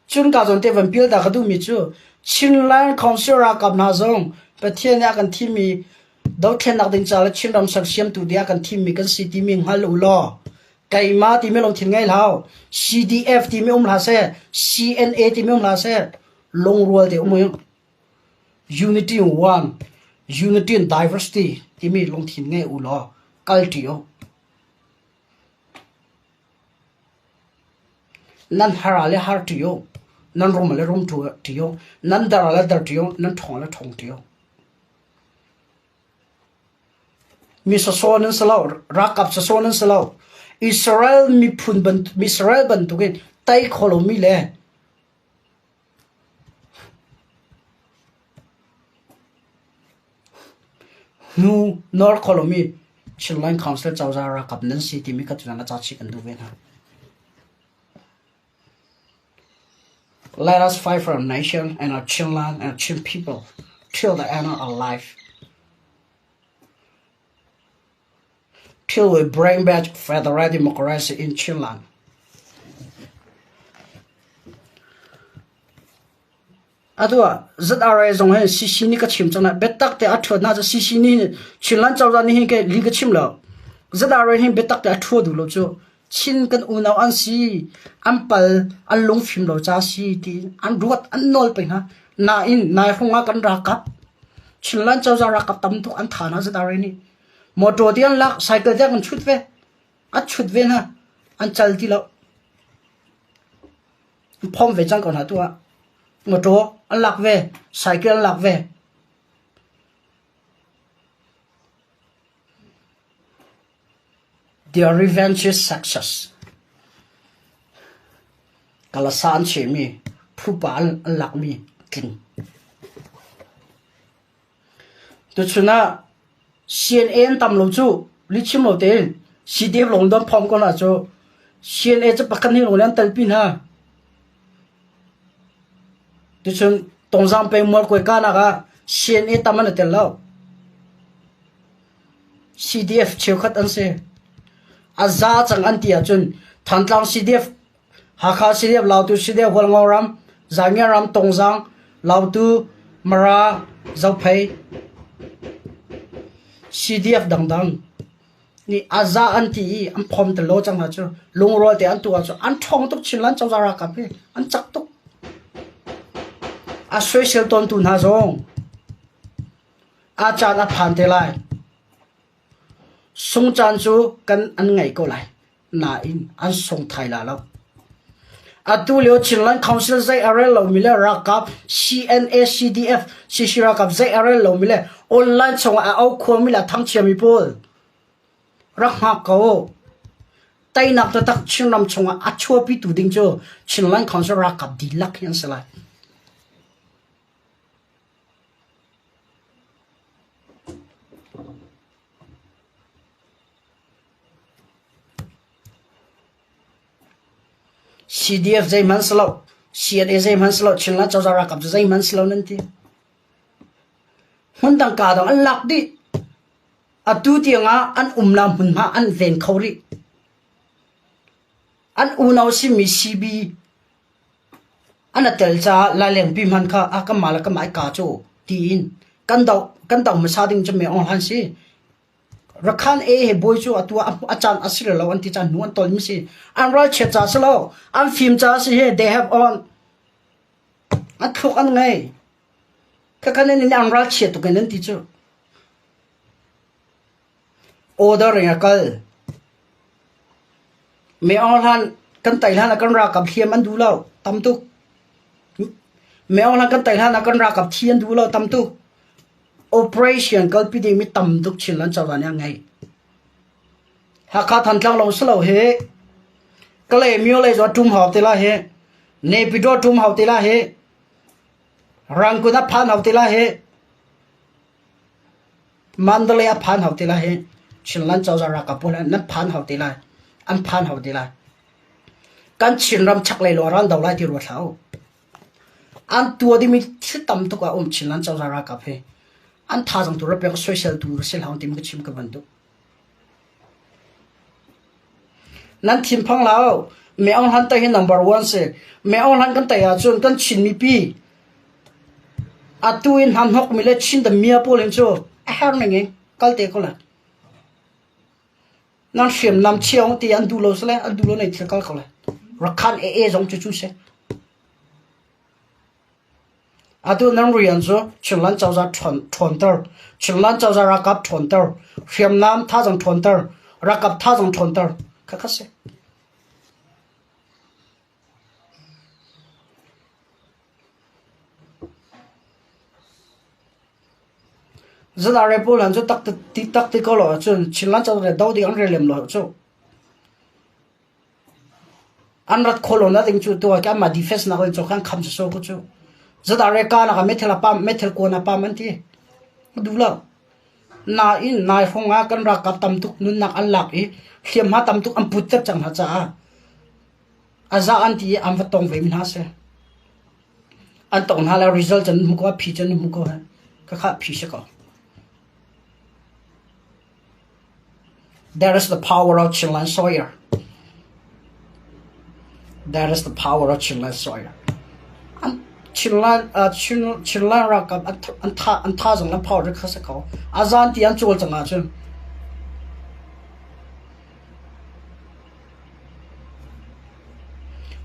Cun ka zawn te van pil ta ka duhmi cu Chinland Council ralkap hna zong Pathian nih a kan thimmi dothlennak ding ca le Chinram sersiamtu ding a kan thimmi kan si timi hngal u law keimah timi lungthin ngei hlah CDF timi um hlah seh CNA timi um hlah seh lungrual te um u unity in one unity in diversity timi lungthin ngei u law kal ṭi u. Nan har ah le har ṭi u, nan rum ah le rum ṭi u, nan dar ah le dar ṭi u, nan ṭhawng ah le ṭhawng ṭi u. Mi sawsawh nan si lo, ralkap sawsawh nan si lo. Israel miphun Israel bantukin tei kho lomi le hnu nawr kho lomi Chinland Council cozah ralkap nan si timi kha tutan a ca chih kan duh ve hna. Let us fight for our nation and our Chinland and our Chin people till the end of our life. Till we bring back federal democracy in Chinland. Atu ah ZRA zong hin CC nih ka chim cang na biatak te a ṭhuat na cu CC nih Chinland cozah nih hin ke li ka chim lo. ZRA hin biatak te a ṭhua duh lo cu Chin kan unau an si an pal an lungfim lo ca si ti an ruat an nawl peng hna. Nain nai hrawng ah kan ralkap Chinland cozah ralkap tam tuk an tha hna ZRA nih. Motor ti an lak cycle te an chut ve. A chut ve hna. An cal ti lo. An phom ve cang ko hna tu ah. Motor an lak ve, cycle an lak ve. Their revenge is success. Kalasa an chehmi, phupa an lakmi tling. Tuchun ah CNA an tam lo cu lihchim lo tein CDF lawng don phom ko hna cu CNA cu pakhat hnih lawng an telpi hna. Tuchun Tongzang peng Mualkawi kahnak ah CNA tam an i tel lo. CDF cheukhat an si. A za cang an ti ahcun Thantlang CDF, Hakha CDF, Lautu CDF, Hualngo ram, Zaangia ram, Tongzang, Lautu, Mara, Zophei, CDF dangdang nih a za an ti i an phom tel lo cang hna cu lungrual te an tuah cu an ṭhawng tuk chin lan cozah ralkap hi an cak tuk. A soisel tawntu hna zong A caan a phan te lai. Sung caan cu kan an ngei ko lai. Nain an sung thai la lo. Atu lio Chinland Council zei a rel lomi le ralkap CNA, CDF, CC ralkap zei a rel lomi le online chungah a au khuami le a thangchiami pawl rak hngak ko. Teinak taktak Chinram chungah a chuahpitu ding cu Chinland Council ralkap dihlak hi an si lai. CDF zeihmanh si lo, CNA zeihmanh si lo, Chinland cozah ralkap cu zeihmanh si lo nan ti. Hmundang kaa dang an lak dih. Atu tiangah an umnak hmunhma an ven kho rih. An unau simi CB An a tel caah lailengpi hmanh kha a kanmah le kanmah i kaa cu tiin kan doh kan doh hmasa ding cu me ong hlan si. Rakhan A he bawi cu atu ah a caan a si lo an ti caan hnu an tol mi si. An ralchiat ca si lo. An fim ca si hi they have on. An thluk an ngei. Khakhan in an ralchiat tuk in an ti cu. Order in a kal. Me Aung Hlan kan tai hlan ah kan ralkap hliam an duh lo. Tam tuk. Me Aung Hlan kan tai hlan ah kan ralkap thi an duh lo. Tam tuk. Operation kalpi dingmi tam tuk Chinland cozah nih a ngeih. Hakha Thantlang lawng si lo hi Kalay myo lei zong ṭum hau te lai hi Naypyidaw ṭum hau te lai hi Rangoon a phan hau te lai hi Mandalay a phan hau te lai hi Chinland cozah ralkap pawl nan phan hau te lai an phan hau te lai. Kan Chinram chaklei lawng ran do lai ti ruat hlah u. An tuah dingmi thil tam tuk a um Chinland cozah ralkap hi. An thazaang tu rak pek soisel tu si hlah timi ka chim ka van duh. Nan thinphang lo. Me Aung Hlan tai hi number one si. Me Aung Hlan kan tai ahcun kan Chin mipi atu in hnahnok mi le Chin mia pawl hin cu a her ning in kal te ko la. Nan hriamnam chiang ti an duh lo sile an duh lo nei thil kal ko lai. Rakhan AA zong cu cu si. Atu nan rian cu Chinland cozah ṭhawnter, Chinland cozah ralkap ṭhawnter, hriamnam thazaang ṭhawnter, ralkap thazaang ṭhawnter khakha si. Zalare pawl han cu tak ti ko lo ahcun Chinland cozah le do ding an rel lem lo cu. An rat khawh lo na ding cu tu ah anmah defense nak in cu kan kham so ko cu. Zalare ka nak ah meithal a pam meithal kuan a pam an ti. Duh lo. Nain nai hrawng ah kan ralkap tam tuk nunnak an lak i hliamhma tam tuk an put ter cang hna caah a za an ti i an va tong ve mi hna si. An tong hna le result an hmu ko a phi cu an hmu ko khakha phi si ko. There is the power of Chinland Sawyer. There is the power of Chinland Sawyer. An Chinland uh, Chin Chinland ralkap an an tha an tha zong an power kha si ko. A zan ti an cawl cang ahcun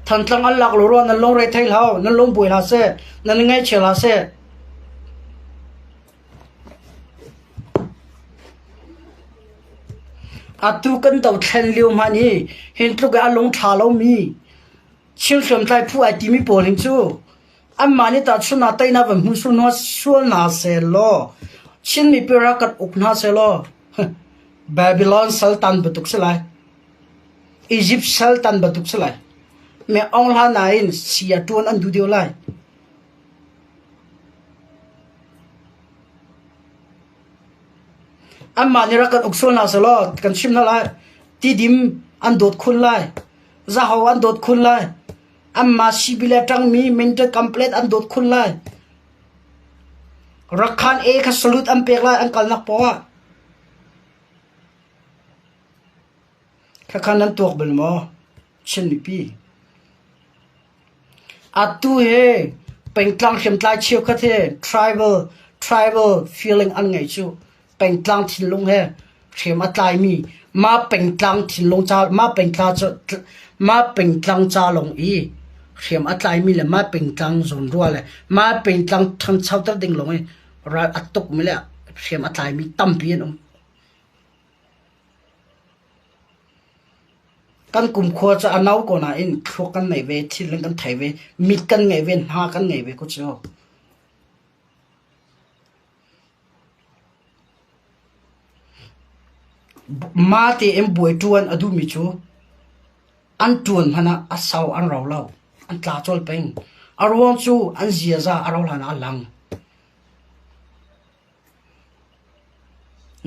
Thantlang an lak lo ruang nan lungre thei hlah, nan lung buai hlah seh, nan i ngaihchia hlah seh. Atu kan dothlen lio hmanh hi hin tluk i a lung ṭha lomi Chin hriamtlai phu ai timi pawl hin cu anmah nih tahchun ah teinak van hmu sual hna sehlaw Chin mipi rak kan uk hna sehlaw Babylon saltan bantuk si lai. Egypt saltan bantuk si lai. Me Aung Hla nain sia ṭuan an duh deuh lai. Anmah nih rak kan uk sual hna sehlaw kan chim hna lai. Tidim an dawt khun lai. Zahau an dawt khun lai. Anmah sibi le ṭangmi mental complete an dawt khun lai. Rakhan A kha salute an pek lai an kalnak poah ah. Khakha nan tuak bal maw? Chin mipi. Atu hi pengtlang hriamtlai cheukhat hi tribal tribal feeling an ngeih cu pengtlang thinlung he hriam a tlaimi mah pengtlang thinlung ca mah pengtlang cu mah pengtlang ca lawng i hriam a tlaimi le mah pengtlang zawnruah le mah pengtlang ṭhanchoter ding lawng i ral a tukmi le hriam a tlaimi tampi an um. Kan kumkhua cu a no ko nain thluak kan ngei ve, thil kan thei ve, mit kan ngei ve, hna kan ngei ve ko cu. Mah tein buai ṭuan a duhmi cu an ṭuan hmanh ah a sau an rau lo, an tla colh peng. A ruang cu an ziaza a rauh hlan ah a lang.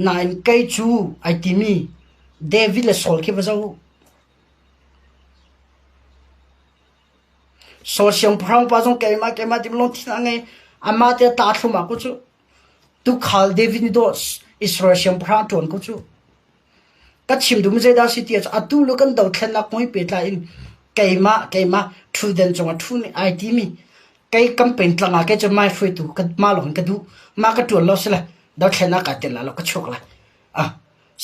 Nain kei cu ai timi David le Saul khi va zoh u. Saul siangpahrang pa zong keimah keimah timi lungthin a ngei. Amah te ta thlum ah ko cu. Tukhal David nih dawh Israel siangpahrang a ṭuan ko cu. Ka chim duhmi zeidah a si ti ahcun atu le kan dothlennak kong hi pehtlai in keimah keimah ṭhutden cungah ṭhumi ai timi kei kan pengtlang ah kei cu mai hruaitu ka mah lawng in ka duh mah ka ṭuan lo sile dothlennak kaa tel lai lo ka chuak lai. Ah.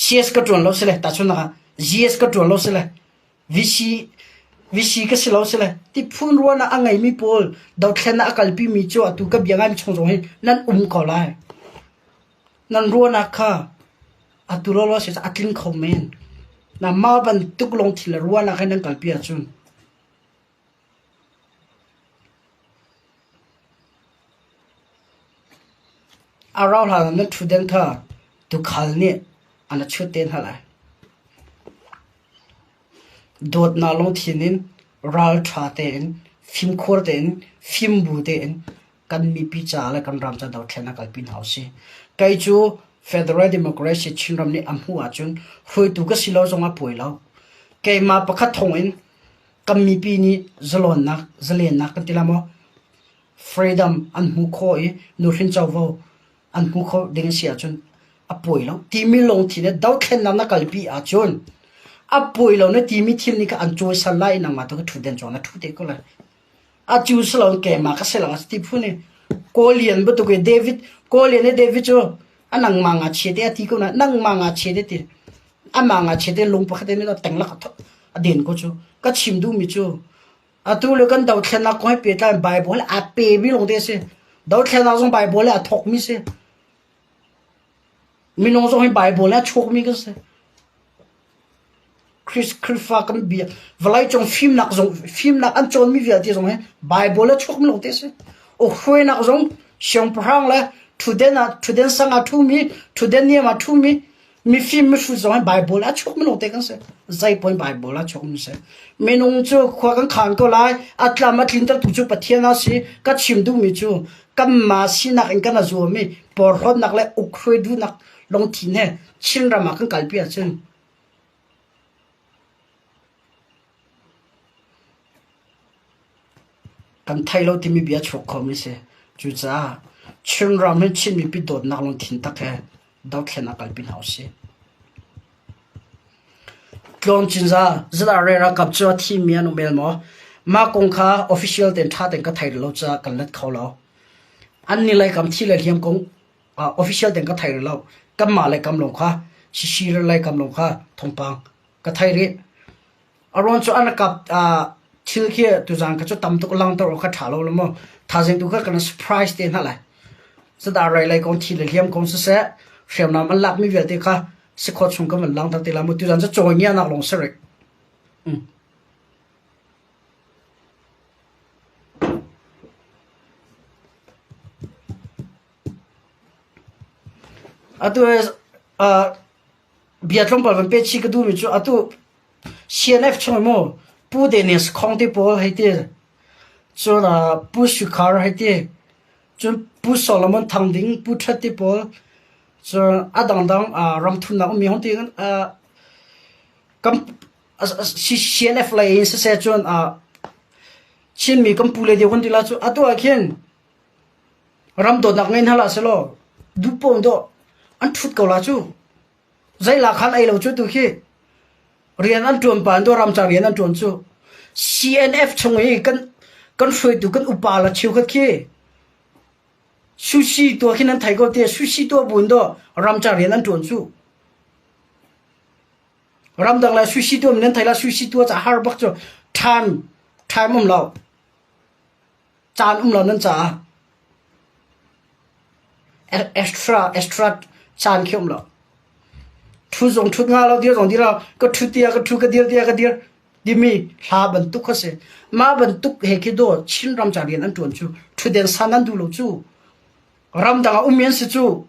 CS ka ṭuan lo si le tahchunhnak ah GS ka ṭuan lo si le VC VC ka si lo si le ti phun ruahnak a ngeimi pawl dothlennak a kalpimi cu atu ka bia ngaimi chung zong hi nan um ko lai. Nan ruahnak kha atu lawlaw si a tling kho men. Na mah bantuk lungthin le ruahnak he nan kalpi ahcun A rauhhlan ah nan ṭhutden kha tuukhal nih an a chut te hna lai. Dawtnak lungthin in, ralṭha tein, fimkhur tein, fimbu tein kan mipi ca le kan ram ca dothlennak kalpi hna usih. Kei cu Federal Democracy Chinram nih a hmuh ahcun hruaitu ka si lo zongah puai lo. Keimah pakhat thawngin kan mipi nih zalawnnak, zalennak kan ti la maw? Freedom an hmu khawh i nuhrin covo an hmu kho ding a si ahcun a pawi lo timi lungthin he dothlennak na kalpi ahcun a pawi lo na timi thil nih kha an cawisan lai i nangmah tu ka ṭhutden cungah na ṭhu te ko lai. A cu si lo keimah ka si lang a ti phun i Kawlian bantuk i David Kawlian i David cu a nangmah nga chia te a ti ko na nangmah nga chia te ti amah nga chia te lung pakhat in teng lak a den ko cu ka chim duhmi cu atu le kan dothlennak kong he pehtlai in Bible a pemi lawng te a si. Dothlennak zong Bible a thawkmi si. Minung zong hi Bible a chuakmi kan si. Khrihfa kan bia vawleicung fimnak zong fimnak an cawnmi vialte zong hi Bible a chuakmi lawng te si. Hruainak zong siangpahrang le ṭhutden ah ṭhutden sang ah ṭhumi ṭhutden niam ah ṭhumi Mifim mihrut zong hi Baibal a chuak minung te kan si. Zeipaoh Baibal a chuak mi si. Minung cu khua kan khaan ko lai, a tlam a tlintertu cu Pathian a si. Ka chim duhmi cu kanmah sinak in kan a zuam i porhlawtnak le ukhruai duhnak lungthin he Chinram ah kan kalpi ahcun kan thei lo timi bia chuak khomi si. Cucaah Chinram hi Chin mipi dawtnak lungthin tak he dothlen a kalpi hna usih. Tlawm Cinza ZRA ralkap cu a thimi an um el maw? Mah kong kha official tein ṭha tein ka thei lo caah kan let kho lo. An ni lei kam thi le hliam kong official tein ka thei rih lo. Kanmah lei kam lawng kha Sisir lei kam lawng kha thawngpang ka thei rih. A ruang cu an kap thil khi tuzaan kha cu tam tuk langhter awk kha ṭha lo lo maw. Thaizing tu kha kan surprise te hna lai. Zadar rai lei kong thi le hliam kong siseh hriamnam an lakmi vialte kha si khawh chung kan van langhter te lai mu. Tuzaan cu cawngianak lawng si rih. Atu bia tlawmpal van peh chih ka duhmi cu atu CNF chung mu Pu Dennis Khong te pawl hei ti cun Pu Sukhar hei ti cun Pu Solomon Thang Ding Pu Ṭhat te pawl cun a dangdang ramthumnak ummi hong ti kan CNF lei in siseh cun Chinmi kan pu le deu kan ti la cu atu ah khin Ram dawtnak ngei hna hlah sehlaw duhpaoh dawh an ṭhut ko la cu. Zei la khan ei lo cu tu khi rian an ṭuan pa an ram ca rian an ṭuan cu. CNF chung i kan kan hruaitu kan upa la cheukhat khi sushi tuah khi nan thei ko te sushi tuah buin dawh ram ca rian an ṭuan cu. Ramdang le sushi tuah nan thei la sushi tuah ca har bak cu time time um lo. Caan um lo nan caah extra extra caan khi um lo. Ṭhu zong ṭhut nga lo, dir zong dir lo, ka ṭhu tiah ka ṭhu, ka dir tiah ka dir timi hla bantuk kha si. Mah bantuk he khi daw Chinram ca rian an ṭuan cu ṭhutden san an duh lo cu. Ramdang ah ummi an si cu.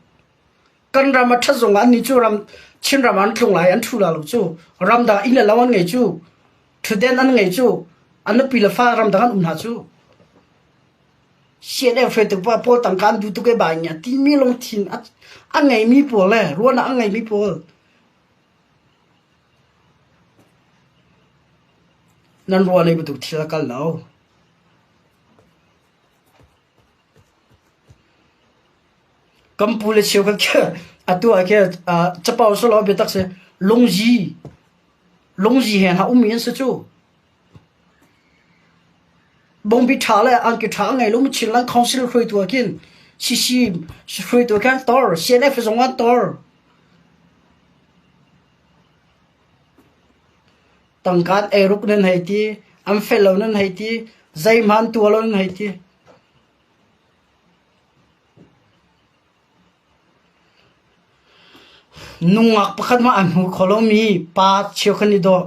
Kan ram a ṭhat zong ah annih cu ram Chinram ah an tlung lai an ṭhu la lo cu. Ramdang inn le lo an ngei cu. Ṭhutden an ngei cu an nupi le fa ramdang an um hna cu. CNF hruaitu pa pawl tangka an duh tuk e ba nya timi lungthin a ngeimi pawl le ruahnak a ngeimi pawl nan ruah nei bantuk thil a kal lo. Kan pu le cheukhat khi atu ah khi capo sawlaw biatak si lungzi lungzi he hna ummi an si cu. Bawngbi ṭha le angki ṭha a ngei lomi Chinland Council hruaitu ah khin CC hruaitu ah khin an tor, CNF zong an tor. Tangka an eiruk nan hei ti, an fel lo nan hei ti, zeihmanh an tuah lo nan hei ti. Nungak pakhat hmanh an hmu kho lomi pa cheukhat nih dawh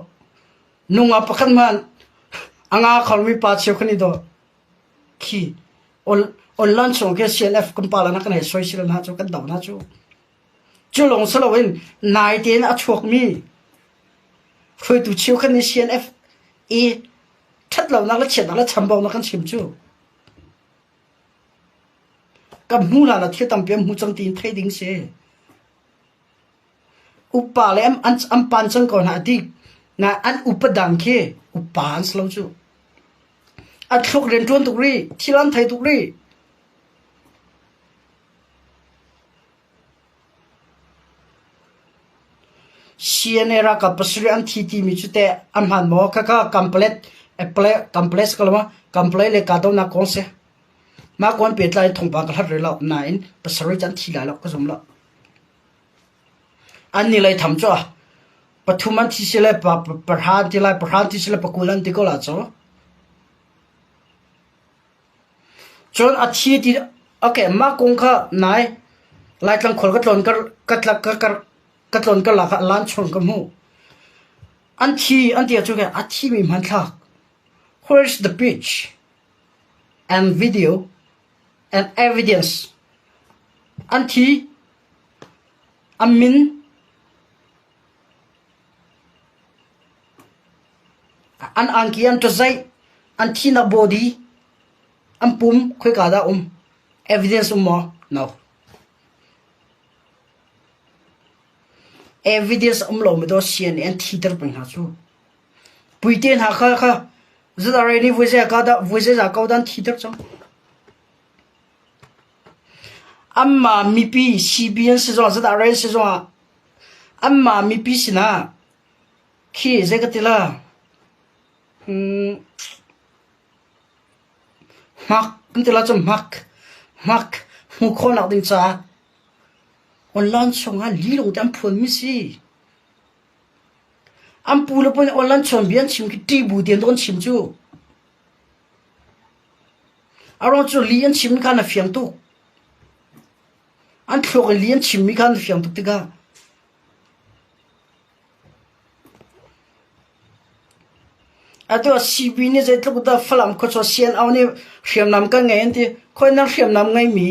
nungak pakhat hmanh a nga kho lomi pa cheukhat nih dawh khi online chung khi CNF kan pa le kan hei soisel hna cu kan doh hna cu. Cu lawng si loin nai tein a chuakmi hruaitu cheukhat nih CNF i ṭhatlonak le chiatnak le chambaunak kan chim cu. Kan hmu hlan ah thil tampi an hmu cang tiin theih ding si. Upa le an pan cang ko hna a ti. Na an upa dang khi upa an si lo cu. A thluk rianṭuan tuk rih, thil an thei tuk rih. CNA ralkap pasarih an thi timi cu teh a hmaan maw? Khakha Kamplet Kamplet ka lo ma? Kamplet le kahdohnak kong si. Mah kong pehtlai in thawngpang ka hlat rih lo. Nain pasarih cu an thi lai lo ka zum lo. An ni lei tham cu pathum an thi si le pahra an ti lai, pahra an thi si le pakul an ti ko la cu. Cun a thi ti okay mah kong kha nai Laitlang khual ka tlawn ka ka tlawn ka lak ah lan chung ka hmuh. An thi an ti ahcun a thimi hmanthlak where's the beach and video and evidence an thi an min An angki an ṭazaih, an thihnak body, an pum khoika dah um? Evidence um maw? No. Evidence um lo mi daw CNA an thiter peng hna cu. Puite hna kha kha ZRA nih vui ka dah vui zeiza ko dah an thiter cang. Anmah mipi CBN si zongah ZRA si zongah anmah mipi sinah Khi zei ka ti la? Hmak kan ti la cu hmak. Hmak hmuh khawhnak ding caah online chungah lilung te an phuanmi si. An pu le pa nih online chawn bia an chim khi ṭih bu tein an chim cu. A ruang cu li an chim kha na fiang tuk. An thluak in li an chimmi kha na fiang tuk tikah Atu ah CB nih zeitluk dah Falam khuachaw CNO nih hriamnam kan ngei an ti. Khoi nan hriamnam ngeimi?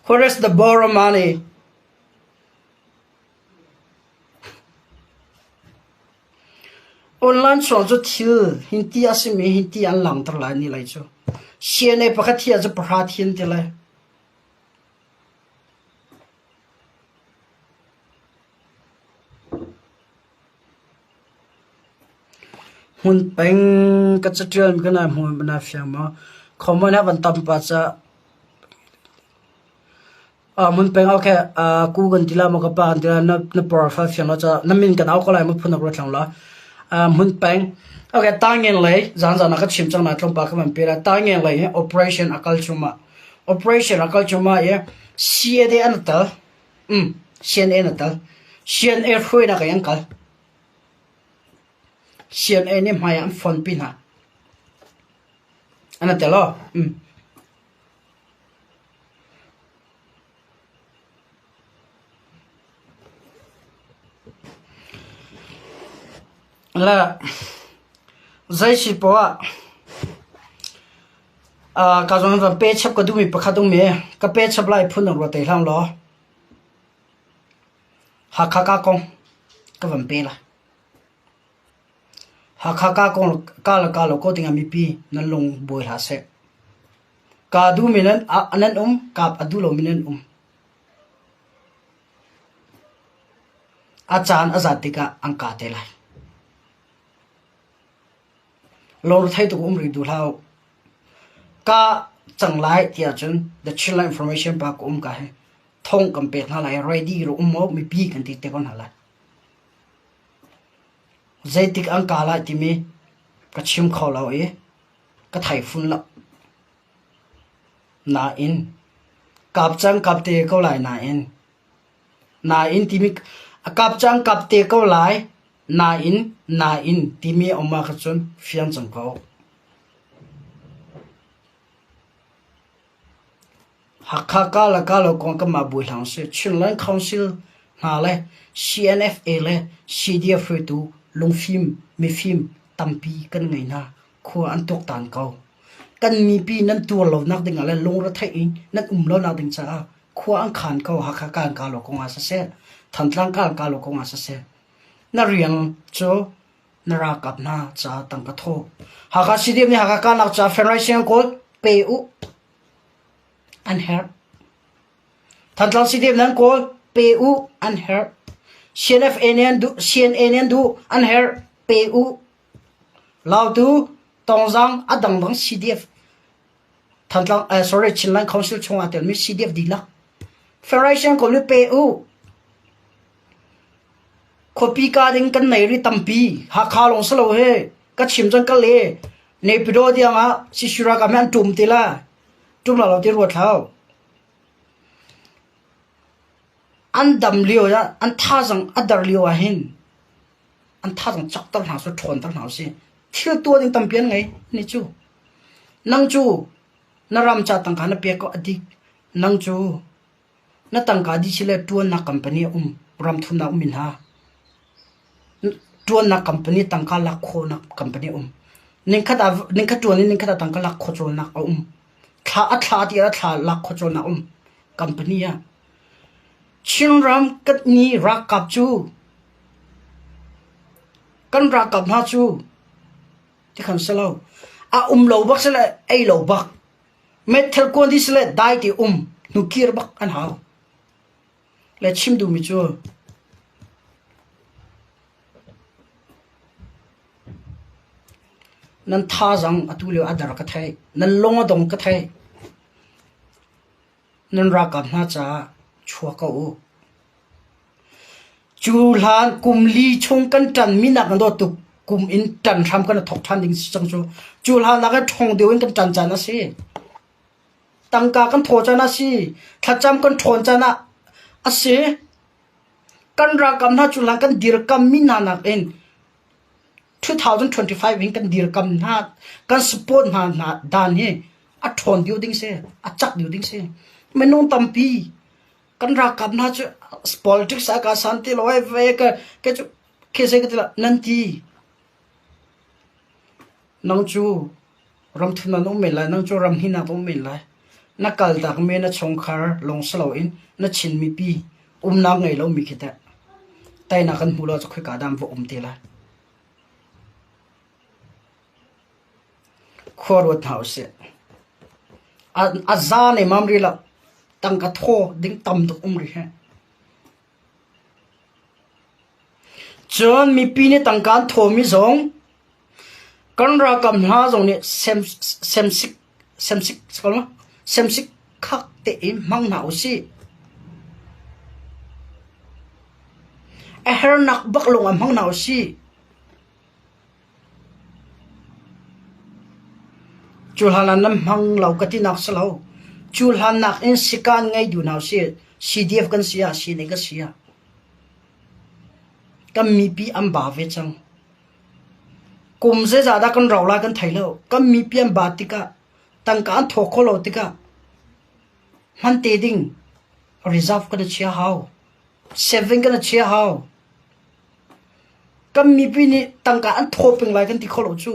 Where is the borrow money? Online chuang cu thil hinti a simi hinti an langter lai ni lai cu. CNA pakhat hi ah cu pahra thi an ti lai. Hmun peng ka caṭial mi ka nai hmu na fiang maw? Common ah van tam pah ca. Hmun peng okay ku kan ti la maw ka pa kan ti la na na profile fiang lo ca na min kan au ko lai maw phun nak ruat hlang law. Hmun peng okay tangen lei zan zan ah ka chim cang na tlawmpal ka van pe la tangen lei hi operation a kal chungah Operation a kal cuahmah i CNA an i tel. CNA an i tel. CNA hruainak in an kal. CNA nih hmai ah an fonpi hna. An i tel aw. Le zei si poah ah ka zawn van pe chap ka duhmi pakhat um i ka pe chap lai phun in ruat te hlah law Hakha ka kong ka van pe lai. Hakha ka kong ka le ka lo ko dingah mipi nan lung buai hlah seh. Ka duhmi nan nan um, kap a duh lomi nan um. A caan a zat tikah an ka te lai. Lawrthei tuk um rih duh hlah u. Ka cang lai ti ahcun The Chinland Information pa ka um ka hi thong kan pek hna lai ready ro um maw mipi kan ti te ko hna lai. Zeitik an ka lai timi ka chim kho lo i ka thei fun lo. Nain kap cang kap te ko lai nain. Nain timi a kap cu an kap te ko lai. Nain, nain timi a um ahkhan cun fiang cang ko. Hakha ka le ka lo kong kanmah bu hlang sih. Chinland Council hna le CNFA le CDF hruaitu lungfim mifim tampi kan ngei hna. Khua an tuaktan ko. Kan mipi nan tuar lonak dingah le lungretheih in nan um lonak ding caah khua an khan ko. Hakha ka an ka lo kong ah siseh, Thantlang ka an ka lo kong ah siseh. Na rian cu na ralkap hna ca tangka thawh. Hakha CDF nih Hakha kahnak ca Federation an kawl pe u. An herh. Thantlang CDF nan kawl pe u an herh. CNFA nih an duh CNA nih an duh an herh pe u. Lautu Tongzang a dangdang CDF Thantlang sorry Chinland Council chungah telmi CDF dihlak Federation kawl nih pe u. Khuapi ka ding kan nei ri tampi. Hakha lawng si lo hi. Ka chim cang ka le. Naypyidaw tiang ah Sisira ka an tum ti la. Tum la lo ti ruat hau. An dam lio ah an thazang a dar lio ah hin an thazang cak ter hna su ṭhawn ter hna usih. Thil tuah ding tampi an ngei ni cu. Nang cu na ram ca tangka na pek ko a dik. Nang cu Na tangka dih sile ṭuannak company a um. Ramthumnak um in ha. Ṭuannak company tangka lak khawhnak company a um. Ningkhat ah ningkhat ṭuan in ningkhat ah tangka lak khawh cawlnak a um. Thla a thla ti ah thla lak khawh cawlnak a um. Company ah. Chinram kan ni ralkap cu kan ralkap hna cu tikhan si lo. A um lo bak sile ei lo bak. Meithal kuan dih sile dai ti um hnukir bak an hau. Le chim duhmi cu nan thazaang atu lio a dar ka theih. Nan lung a dong ka theih. Nan ralkap hna caah chuak ko u. Cu hlan kum li chung kan ṭanmi nak in dawt tuk kum in ṭan hram kan i thawk ṭhan ding si cang cu. Cu hlan nak in ṭhawng deuh in kan ṭan caan a si. Tangka kan thaw caan a si. Thlacam kan ṭhawn caan ah a si. Kan ralkap hna cu hlan kan dirkammi hna nakin 2025 in kan dirkam hna, kan support hna hna dan hi a ṭhawn deuh ding si, a cak deuh ding si. Minung tampi kan ralkap hna cu politics ah ka san ti lo ai ve ka ke cu ke se ka ti la nan ti nang cu ramthum nan um men lai nang cu ram hinak um men lai na kal tak me na chungkhar long salo in na chin mipi umnak ngei lo mi khi teh tainak kan hmu lo cu khoi ka dam va um te lai Khua ruat hna usih. A za nemam rih lo. Tangka thaw ding tam tuk um rih hih. Cun mipi nih tangka an thawmi zong kan ralkap hna zong nih sem semsik semsik semsik khak tein hmang hna usih. A hernak bak lawng ah hmang hna usih. Cu hlan ah nan hmang lo ka tinak si lo. Cu hlan nakin sikaan ngei duh hna usih. CDF kan si ah CNA kan si ah kan mipi an ba ve cang. Kum zeizah dah kan rau lai kan thei lo. Kan mipi an ba tikah tangka an thaw kho lo tikah hman te ding reserve kan i chia hau. Saving kan i chia hau. Kan mipi nih tangka an thaw peng lai kan ti kho lo cu.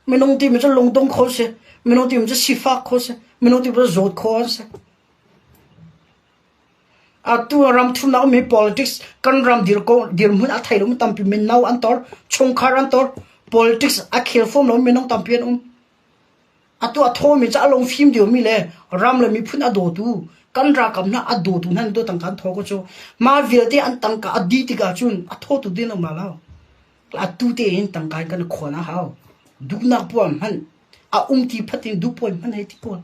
Minung timi cu lungdong kho si, minung timi cu sifak kho si, minung timi cu zawt kho an si. Atu ram thumnak ummi politics kan ram dir ko dirhmun a thei lomi tampi mino an tor, chungkhar an tor, politics a khel fom lo minung tampi an um. Atu a thawmi cu a lungfim deuhmi le ram le miphun a dawtu kan ralkap hna a dawtu hna nih tangka an thaw ko cu. Mah vialte an tangka a dih tikah cun a thawtu ding an um lai lo. Atu tein tangka in kan i khawn a hau. Duhnak puan hmanh a um ti phat in duh puan hmanh hei ti pawl.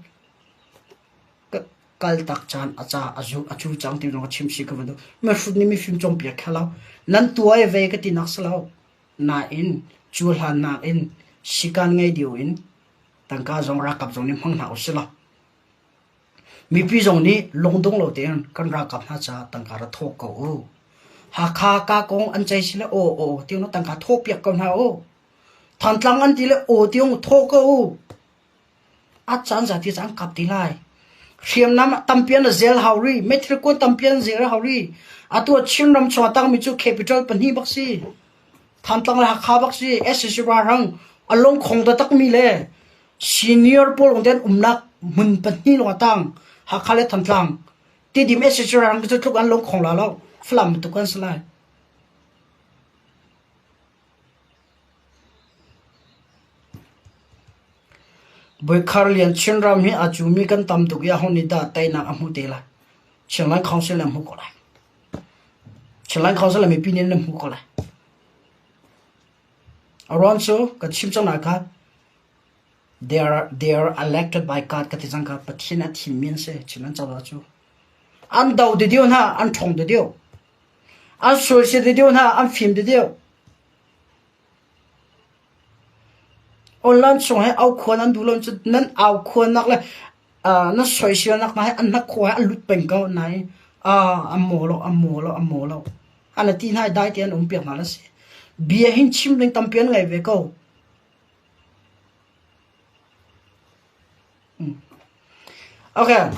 Kal tak caan a ca a zu a cu cang ti zong a chim si ka van duh. Mihrut nih mifim cawnpiak kha lo. Nan tuai ve ka ti nak si lo. Nain cu hlan nakin sikaan ngei deuh in tangka zong ralkap zong nih hmang hna usih law. Mipi zong nih lungdong lo tein kan ralkap hna caah tangka ra thawh ko u. Hakha ka kong an cei si le aw aw tiang tangka thawh piak ko hna u. Thantlang an ti le aw tiang thawh ko u. A caan zati caan kap ti lai. Hriamnam tampi an zel hau ri, meithal kuan tampi an zel hau ri. Atu Chinram chung a tangmi cu capital pahnih bak si. Thantlang le Hakha bak si. SAC ralhrang a lungkhong taktakmi le senior pawl lawng te an umnak hmun pahnih lawng a tang. Hakha le Thantlang. Tidim SAC ralhrang cu tluk an lungkhong la lo. Falam tuk an si lai. Bawikhar Lian Chinram hi a cumi kan tam tuk i aho nih dah teinak a hmuh te lai? Chinland Council nih a hmuh ko lai. Chinland Council le mipi nih nan hmuh ko lai. A ruang cu kan chim cang lai kha they are elected by God ka ti cang kha Pathian a thimmi an si Chinland cozah cu. An do ti deuh hna, an ṭhawng ti deuh. An soisel ti deuh hna, an fim ti deuh. Online chung he aukhuan an duh lo cu nan aukhuannak le nan soiselnak hna he an hnakhaw he an lut peng ko nain an maw lo, an maw lo, an maw lo. An ti hna i dai tein an um piak hna la si. Bia hin chim ding tampi an ngei ve ko. Okay.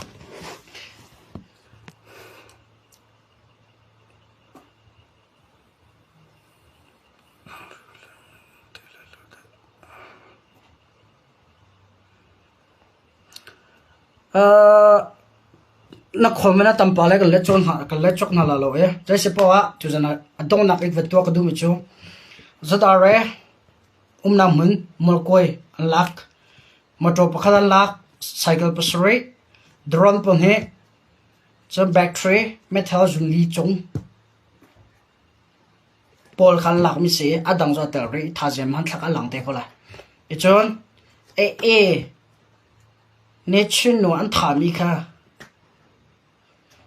Na khual na tam pa le kan let cawn hna kan let cawk hna la lo e. Zei si poah ah tuzan ah a donghnak ik va tuah ka duhmi cu ZRA umnak hmun Mualkawi an lak. Motor pakhat an lak, cycle pasarih, drone pahnih, cun battery meithal zunli cung. Pawl kha an lakmi si i a dang cu a tel rih i thaizing hmanthlak a lang te ko lai. Ticun AA nih Chin nu an thahmi kha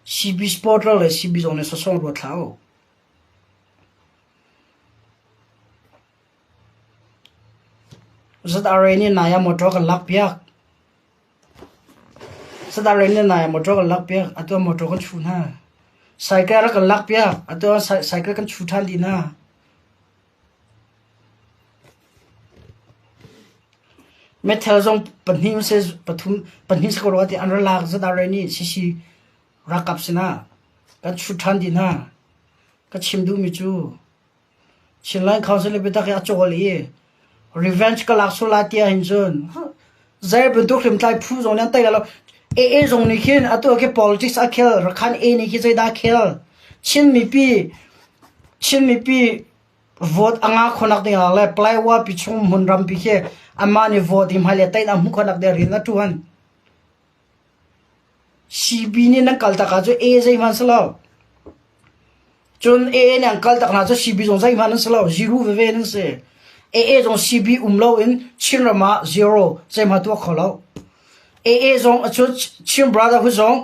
CB supporter le CB zong nih sawsawng ruat hlah u. ZRA nih nai ah motor kan lakpiak. Sadarlei nih nai ah motor kan lakpiak, atu ah motor kan chuh hna. Cycle a kan lakpiak, atu ah cycle kan chuh ṭhan dih hna. Meithal zong pahnih seh pathum pahnih si ko rua ti an ra lak Sadarlei nih CC ralkap sinah kan chuh ṭhan dih hna. Ka chim duhmi cu Chinland Council nih biatak hi a cawl i revenge ka lak sual lai ti ahhin cun zei bantuk hriamtlai phu zong nih an tei lai lo. AA zong nih khin atu khi politics a khel, Rakhan A nih khi zeidah a khel. Chin mipi Chin mipi vote a ngah khonak ding ah le Palawa pi chung hmunram pi khi amah nih vote hi hmailei teinak a hmuh khonak ding rian a ṭuan. CB nih nan kal tak ahcun A zeihmanh si lo. Cun AA nih an kal tak hna cu CB zong zeihmanh an si lo. Zero veve nan si. AA zong CB um loin Chinram ah zero zeihmanh tuah kho lo. AA zong cun Chin Brotherhood zong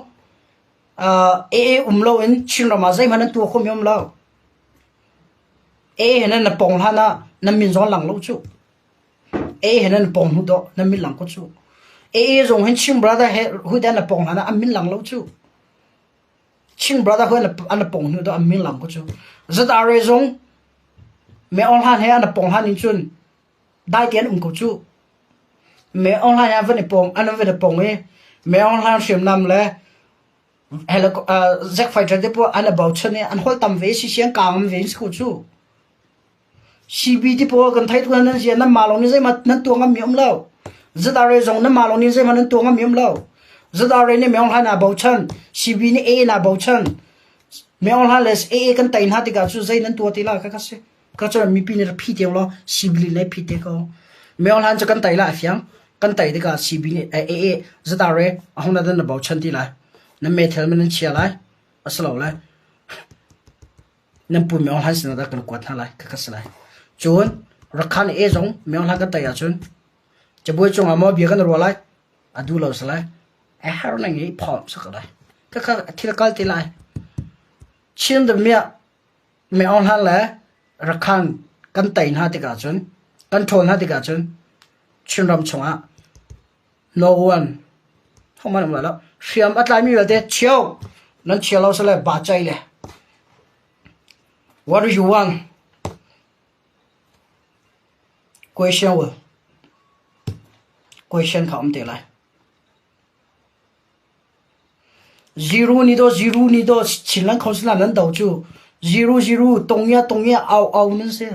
AA um loin Chinram ah zeihmanh an tuah khomi um lo. AA he nan na pong hlan ah nan min zong lang lo cu. AA he nan pong hnu dawh nan min lang ko cu. AA zong hin Chin Brotherhood an na pong hlan ah an min lang lo cu. Chin Brotherhood an pong hnu dawh an min lang ko cu. ZRA zong Me Aung Hlan he an pong hlan in cun dai te an um ko cu. Me Aung Hlan he an van i pong an van i pong i Me Aung Hlan hriamnam le Zack Fighter te pawl an i bochan i an holh tam ve si si an kaang ve si ko cu. CB ti pawl kan theih tuk nan zia nan mah lawng nih zeihmanh nan tuah ngammi um lo. ZRA zong nan mah lawng nih zeihmanh nan tuah ngammi um lo. ZRA nih Maung Hlaing naa bochan, CB nih AA naa bochan. Maung Hlaing le AA kan tei hna tikah cu zei nan tuah ti la ka ka si. Ka cu mipi nih phi te law CB nih phi te ko. Maung Hlaing cu kan tei la a fiang. Kan tei tikah CB nih AA ZRA ahong na dan na bochan ti lai. Nan meithal man nan chia lai. Asilo lai. Nan pu Maung Hlan sinah dah kan kuat hna lai khakha si lai. Cun Rakhan e zong Maung Hlan kan tei ahcun cabuai cungah maw bia kan ruah lai a duh lo si lai. A har nang i phawm sak lai. Khakha thil kal ti lai. Chin damiah Maung Hlan le Rakhan kan tei hna tikah cun kan ṭhawl hna tikah cun Chinram chungah no one hohmanh um lai lo. Hriam a tlaimi vialte chio. Nan chia lo sale ba chai le. What do you want? Question will. Question kha um te lai. Zero ni do zero ni do Chinland Council nan do cu zero zero tongya tongya au au nan si.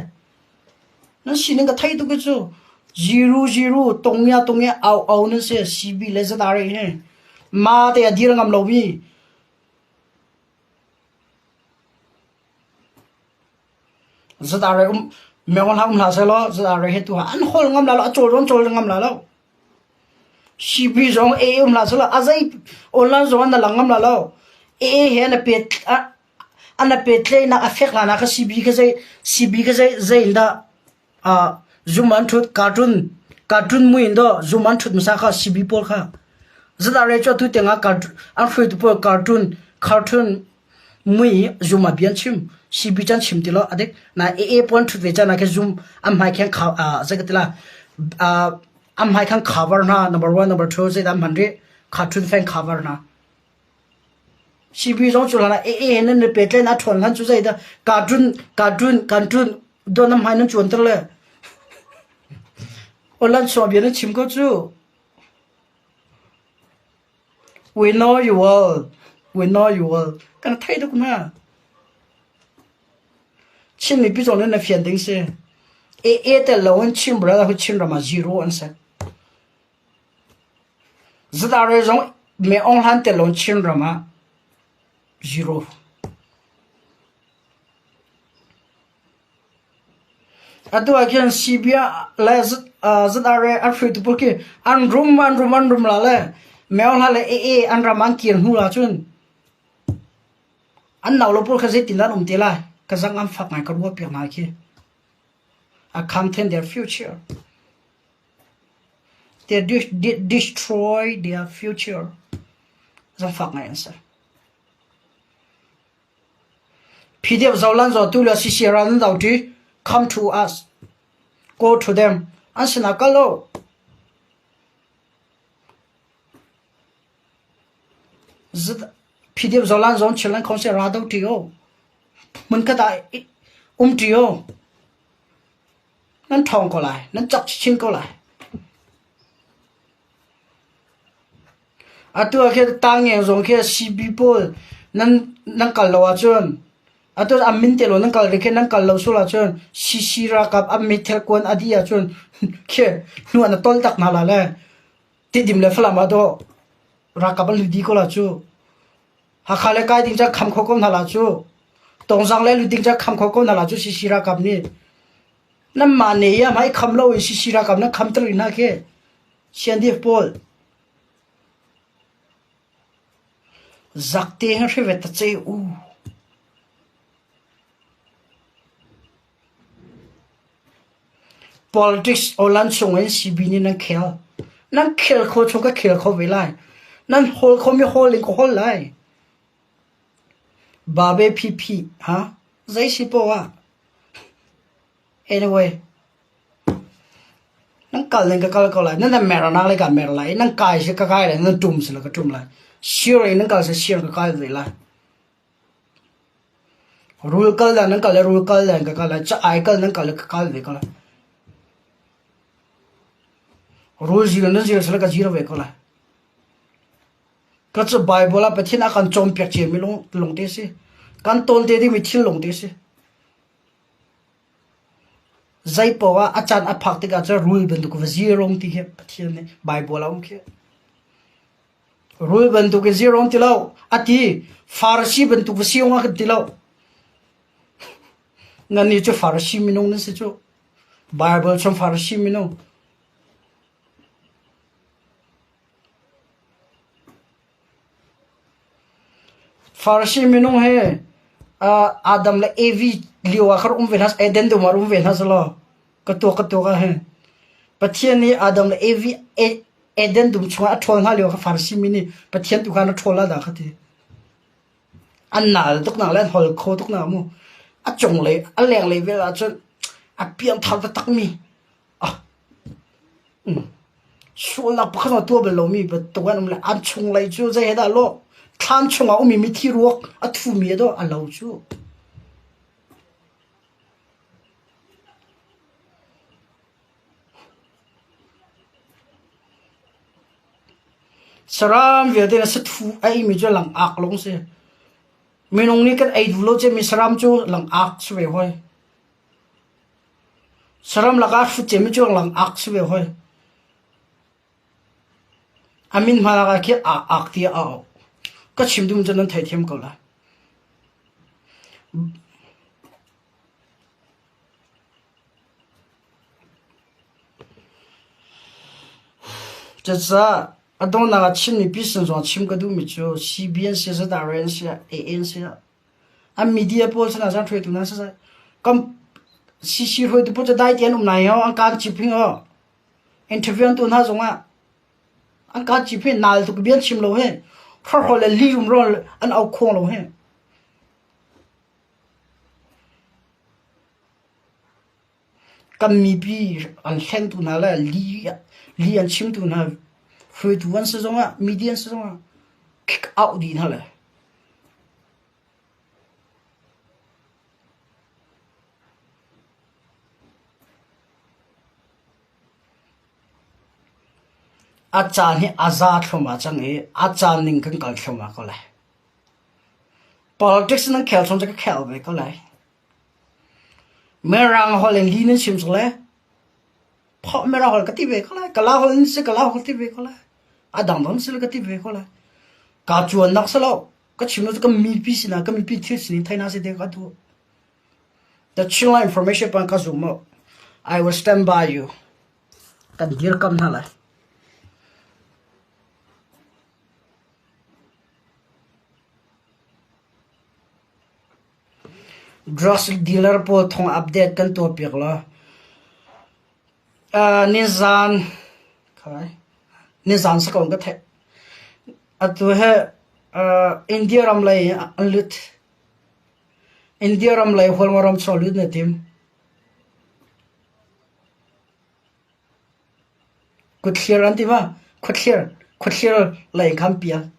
Nan sining ka thei tuk cu zero zero tongya tongya au au nan si CB le ZRA he ma te a dir ngam lo mi ZRA um meng hlah um hlah selaw ZRA he tu an hol ngam la lo a cawl zong cawl ngam la lo. CB zong A um hlah selaw a zei online zong an lang ngam la lo. A he na pet an na pehtlaihnak a fek hlan ah kha CB kha zei CB kha zei zei in dah uh, zoom an thut cartoon cartoon mui in do zoom an thut masa kha CB pawl kha zada re cho tu tenga cartoon an hruaitu pawl cartoon cartoon mui zoom a bian chim CB chan chim ti lo adek na AA pon thut ve chan na khe zoom am hmai khen kha zai ka tila am hmai khan cover na number 1 number 2 zai dam han ri cartoon fan cover na CB zong cu hlan ah AA nan i pehtlaih a ṭhawn hlan cu zeidah cartoon cartoon cartoon dawt nan hmai nan cuanter le Online chuah bia nan chim ko cu. We know you all. We know you all. Kan thei tuk hna. Chin mipi zong nih na fian ding si. AA tel lo in Chin brother hu Chin ram ah zero an si. Zatare zong Me Aung Hlan tel lo Chin ram ah zero. Atu ah khin CBA le ZRA an hruaitu pawl khi an rum an rum an rum la le Me Aung Hlan le AA an ram an kir hnu la cun an nau lo pawl kha zeitin dah an um te lai? Ka zang an fak ngai ka ruah piak hna khi. I contain their future. They destroy their future. Zangfak ngai an si. PDF zolan zo tu le CCR an do ti come to us. Go to them. An sinah kal lo. PDF zolan zon chilan khong se ra do ti o. Mun ka da um ti o. Nan ṭhawng ko lai, nan cak chinchin ko lai. Atu ah khin tangeng zong khi CB pawl nan nan kal lo ahcun atu an min te lo nan kal rih khi nan kal lo sual ahcun CC ralkap an meithal kuan a dih ahcun khi hnu ah na tol tak hna la le Tidim le Falam ah dawh ralkap an lut dih ko la cu. Hakha le kai ding ca kham kho ko hna la cu. Tongzang le lut ding ca kham kho ko hna la cu CC ralkap nih. Nan mah ne ya mai kham lo in CC ralkap nan kham ter hna khi. CNDF pawl. Zakte hin hri ve ta ce u. Politics awlan chung in CB nih nan khel. Nan khel kho chung ka khel kho ve lai. Nan hawl khomi hawl in ka hawl lai. Babe PP ha zei si poah ah. Anyway, nan kal ning ka kal ko lai. Nan nan mer nak le ka mer lai. Nan kai si ka kai lai. Nan tum si la ka tum lai. Sir in nan kal si sir ka kai ve lai. Rul kal dan nan kal le rul kal dan ka kal lai. Ca ai kal nan kal le ka kal ve ko lai. Rul zir nan zir sala ka zir ve ko lai. Ka cu Bible ah Pathian a kan cawnpiak ciami lung, lung te si. Kan tawn te dingmi thil lung te si. Zei paoh ah a caan a phak tikah cun rul bantuk va zirong ti khi Pathian nih Bible ah um khi. Rul bantuk in zirong ti lo. A ti Farasi bantuk va siong a kan ti lo. Nan nih cu Farasi minung nan si cu. Bible chung Farasi minung. Farasi minung he Adam le Evi lio ah khan um ve hna Eden dum ah um ve hna selaw ka tuak ka tuak ah hin Pathian nih Adam le Evi Eden dum chungah a ṭhawl hna lio kha Farasi mi nih Pathian tu khan a ṭhawl la dah kha ti. An nal tuk nak le an hol kho tuk nak mu. A cunglei a lenglei vel ahcun a piangthar taktak mi. Ah. Mm. Sualnak pakhat zong a tuah bal lomi bantuk an um le an chunglei cu zei he dah lawh thlan chungah ummi mithi ruak a thumi a dawh a lo cu. Saram vialte na sathu a eimi cu langak lawng si. Minung nih kan ei duh lo cemmi saram cu langak si ve hoi. Saram lakah hrut cemmi cu langak si ve hoi. A min hmalak ah khi aa ak tiah a auh. Ka chim duhmi cu nan theithiam ko lai. Cucaah a donghnak ah Chin mipi sin zong chim ka duhmi cu CB an si, ZRA an si, AA an si, an media pawl sinah cun hruaitu hna siseh, kan CC hruaitu pawl cu dai tein um nai ho, an kaan cip hing ho. Interview an tuah hna zongah an kaan cip hi nal tuk bia an chim lo hi. Hrorhol le li rumro an au khuang lo hi. Kan mipi an hlengtu hna le li an chimtu hna hruaitu an si zongah media an si zongah kick out dih hna le a caan hi a za thluahmah cang i a caan ning kan kal thluahmah ko lai. Politics nan khel chung cu ka khel ve ko lai. Mirang holh in li nan chim tuk le phaw Mirang holh ka ti ve ko lai. Kala holh in si Kala holh ti ve ko lai. A dang dang si ka ti ve ko lai. Ka cuan nak si lo. Ka chim lo cu ka mipi sinah ka mipi thil sining thei na si te ka duh. The Chinland information pan ka zum mo. I will stand by you. Kan dirkam hna lai. Drugs dealer pawl thong update kan tuahpiak law. Nizaan nizaan si ko ka theih. Atu hi India ram lei an lut. India ram lei Hualngo ram chung lut na tim. Kutthlir an ti ma? Khuathlir, khuathlir lei khan pial.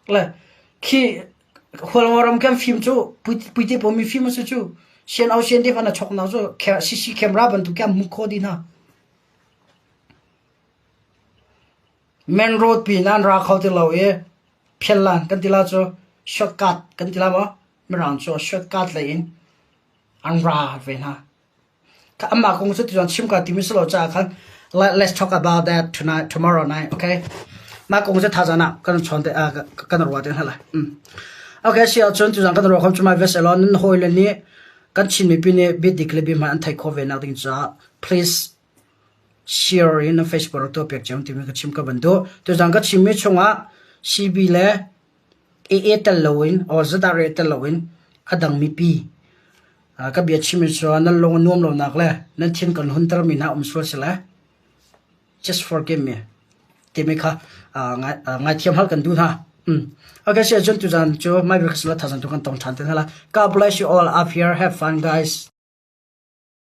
Le khi Hualngo ram kan fim cu puite pawl mi fim a si cu. Sian au sian dip an a chok nak cu CC camera bantuk khi an hmuh khawh dih hna. Main road pin an ra kho ti lo i phiallan kan ti la cu shortcut kan ti la maw? Mirang cu shortcut lei in an ra ve hna. Amah kong cu tutan chim ka timi si lo caah khan let's talk about that tonight tomorrow night okay mah kong cu thazan ah kan chawn te kan ruah te hna lai okay si ahcun tuzan kan ruah khom cu mai ves elaw nan hawi le nih kan Chin mipi nih bia dik le bia hmaan an theih khawh ve nak ding caah please share in Facebook rak tuah piak cio timi ka chim ka van duh tuzan ka chimmi chungah CB le AA tel loin or ZRA tel loin a dang mipi ka bia chim in cun nan lung a nuam lonak le nan thin kan huntermi hna um sual sile just forgive me timi kha ngaithiam hal kan duh hna. Okay, si ahcun tuzan cu my breakfast la thazan tu kan tong ṭhan te hna la. God bless you all up here. Have fun guys.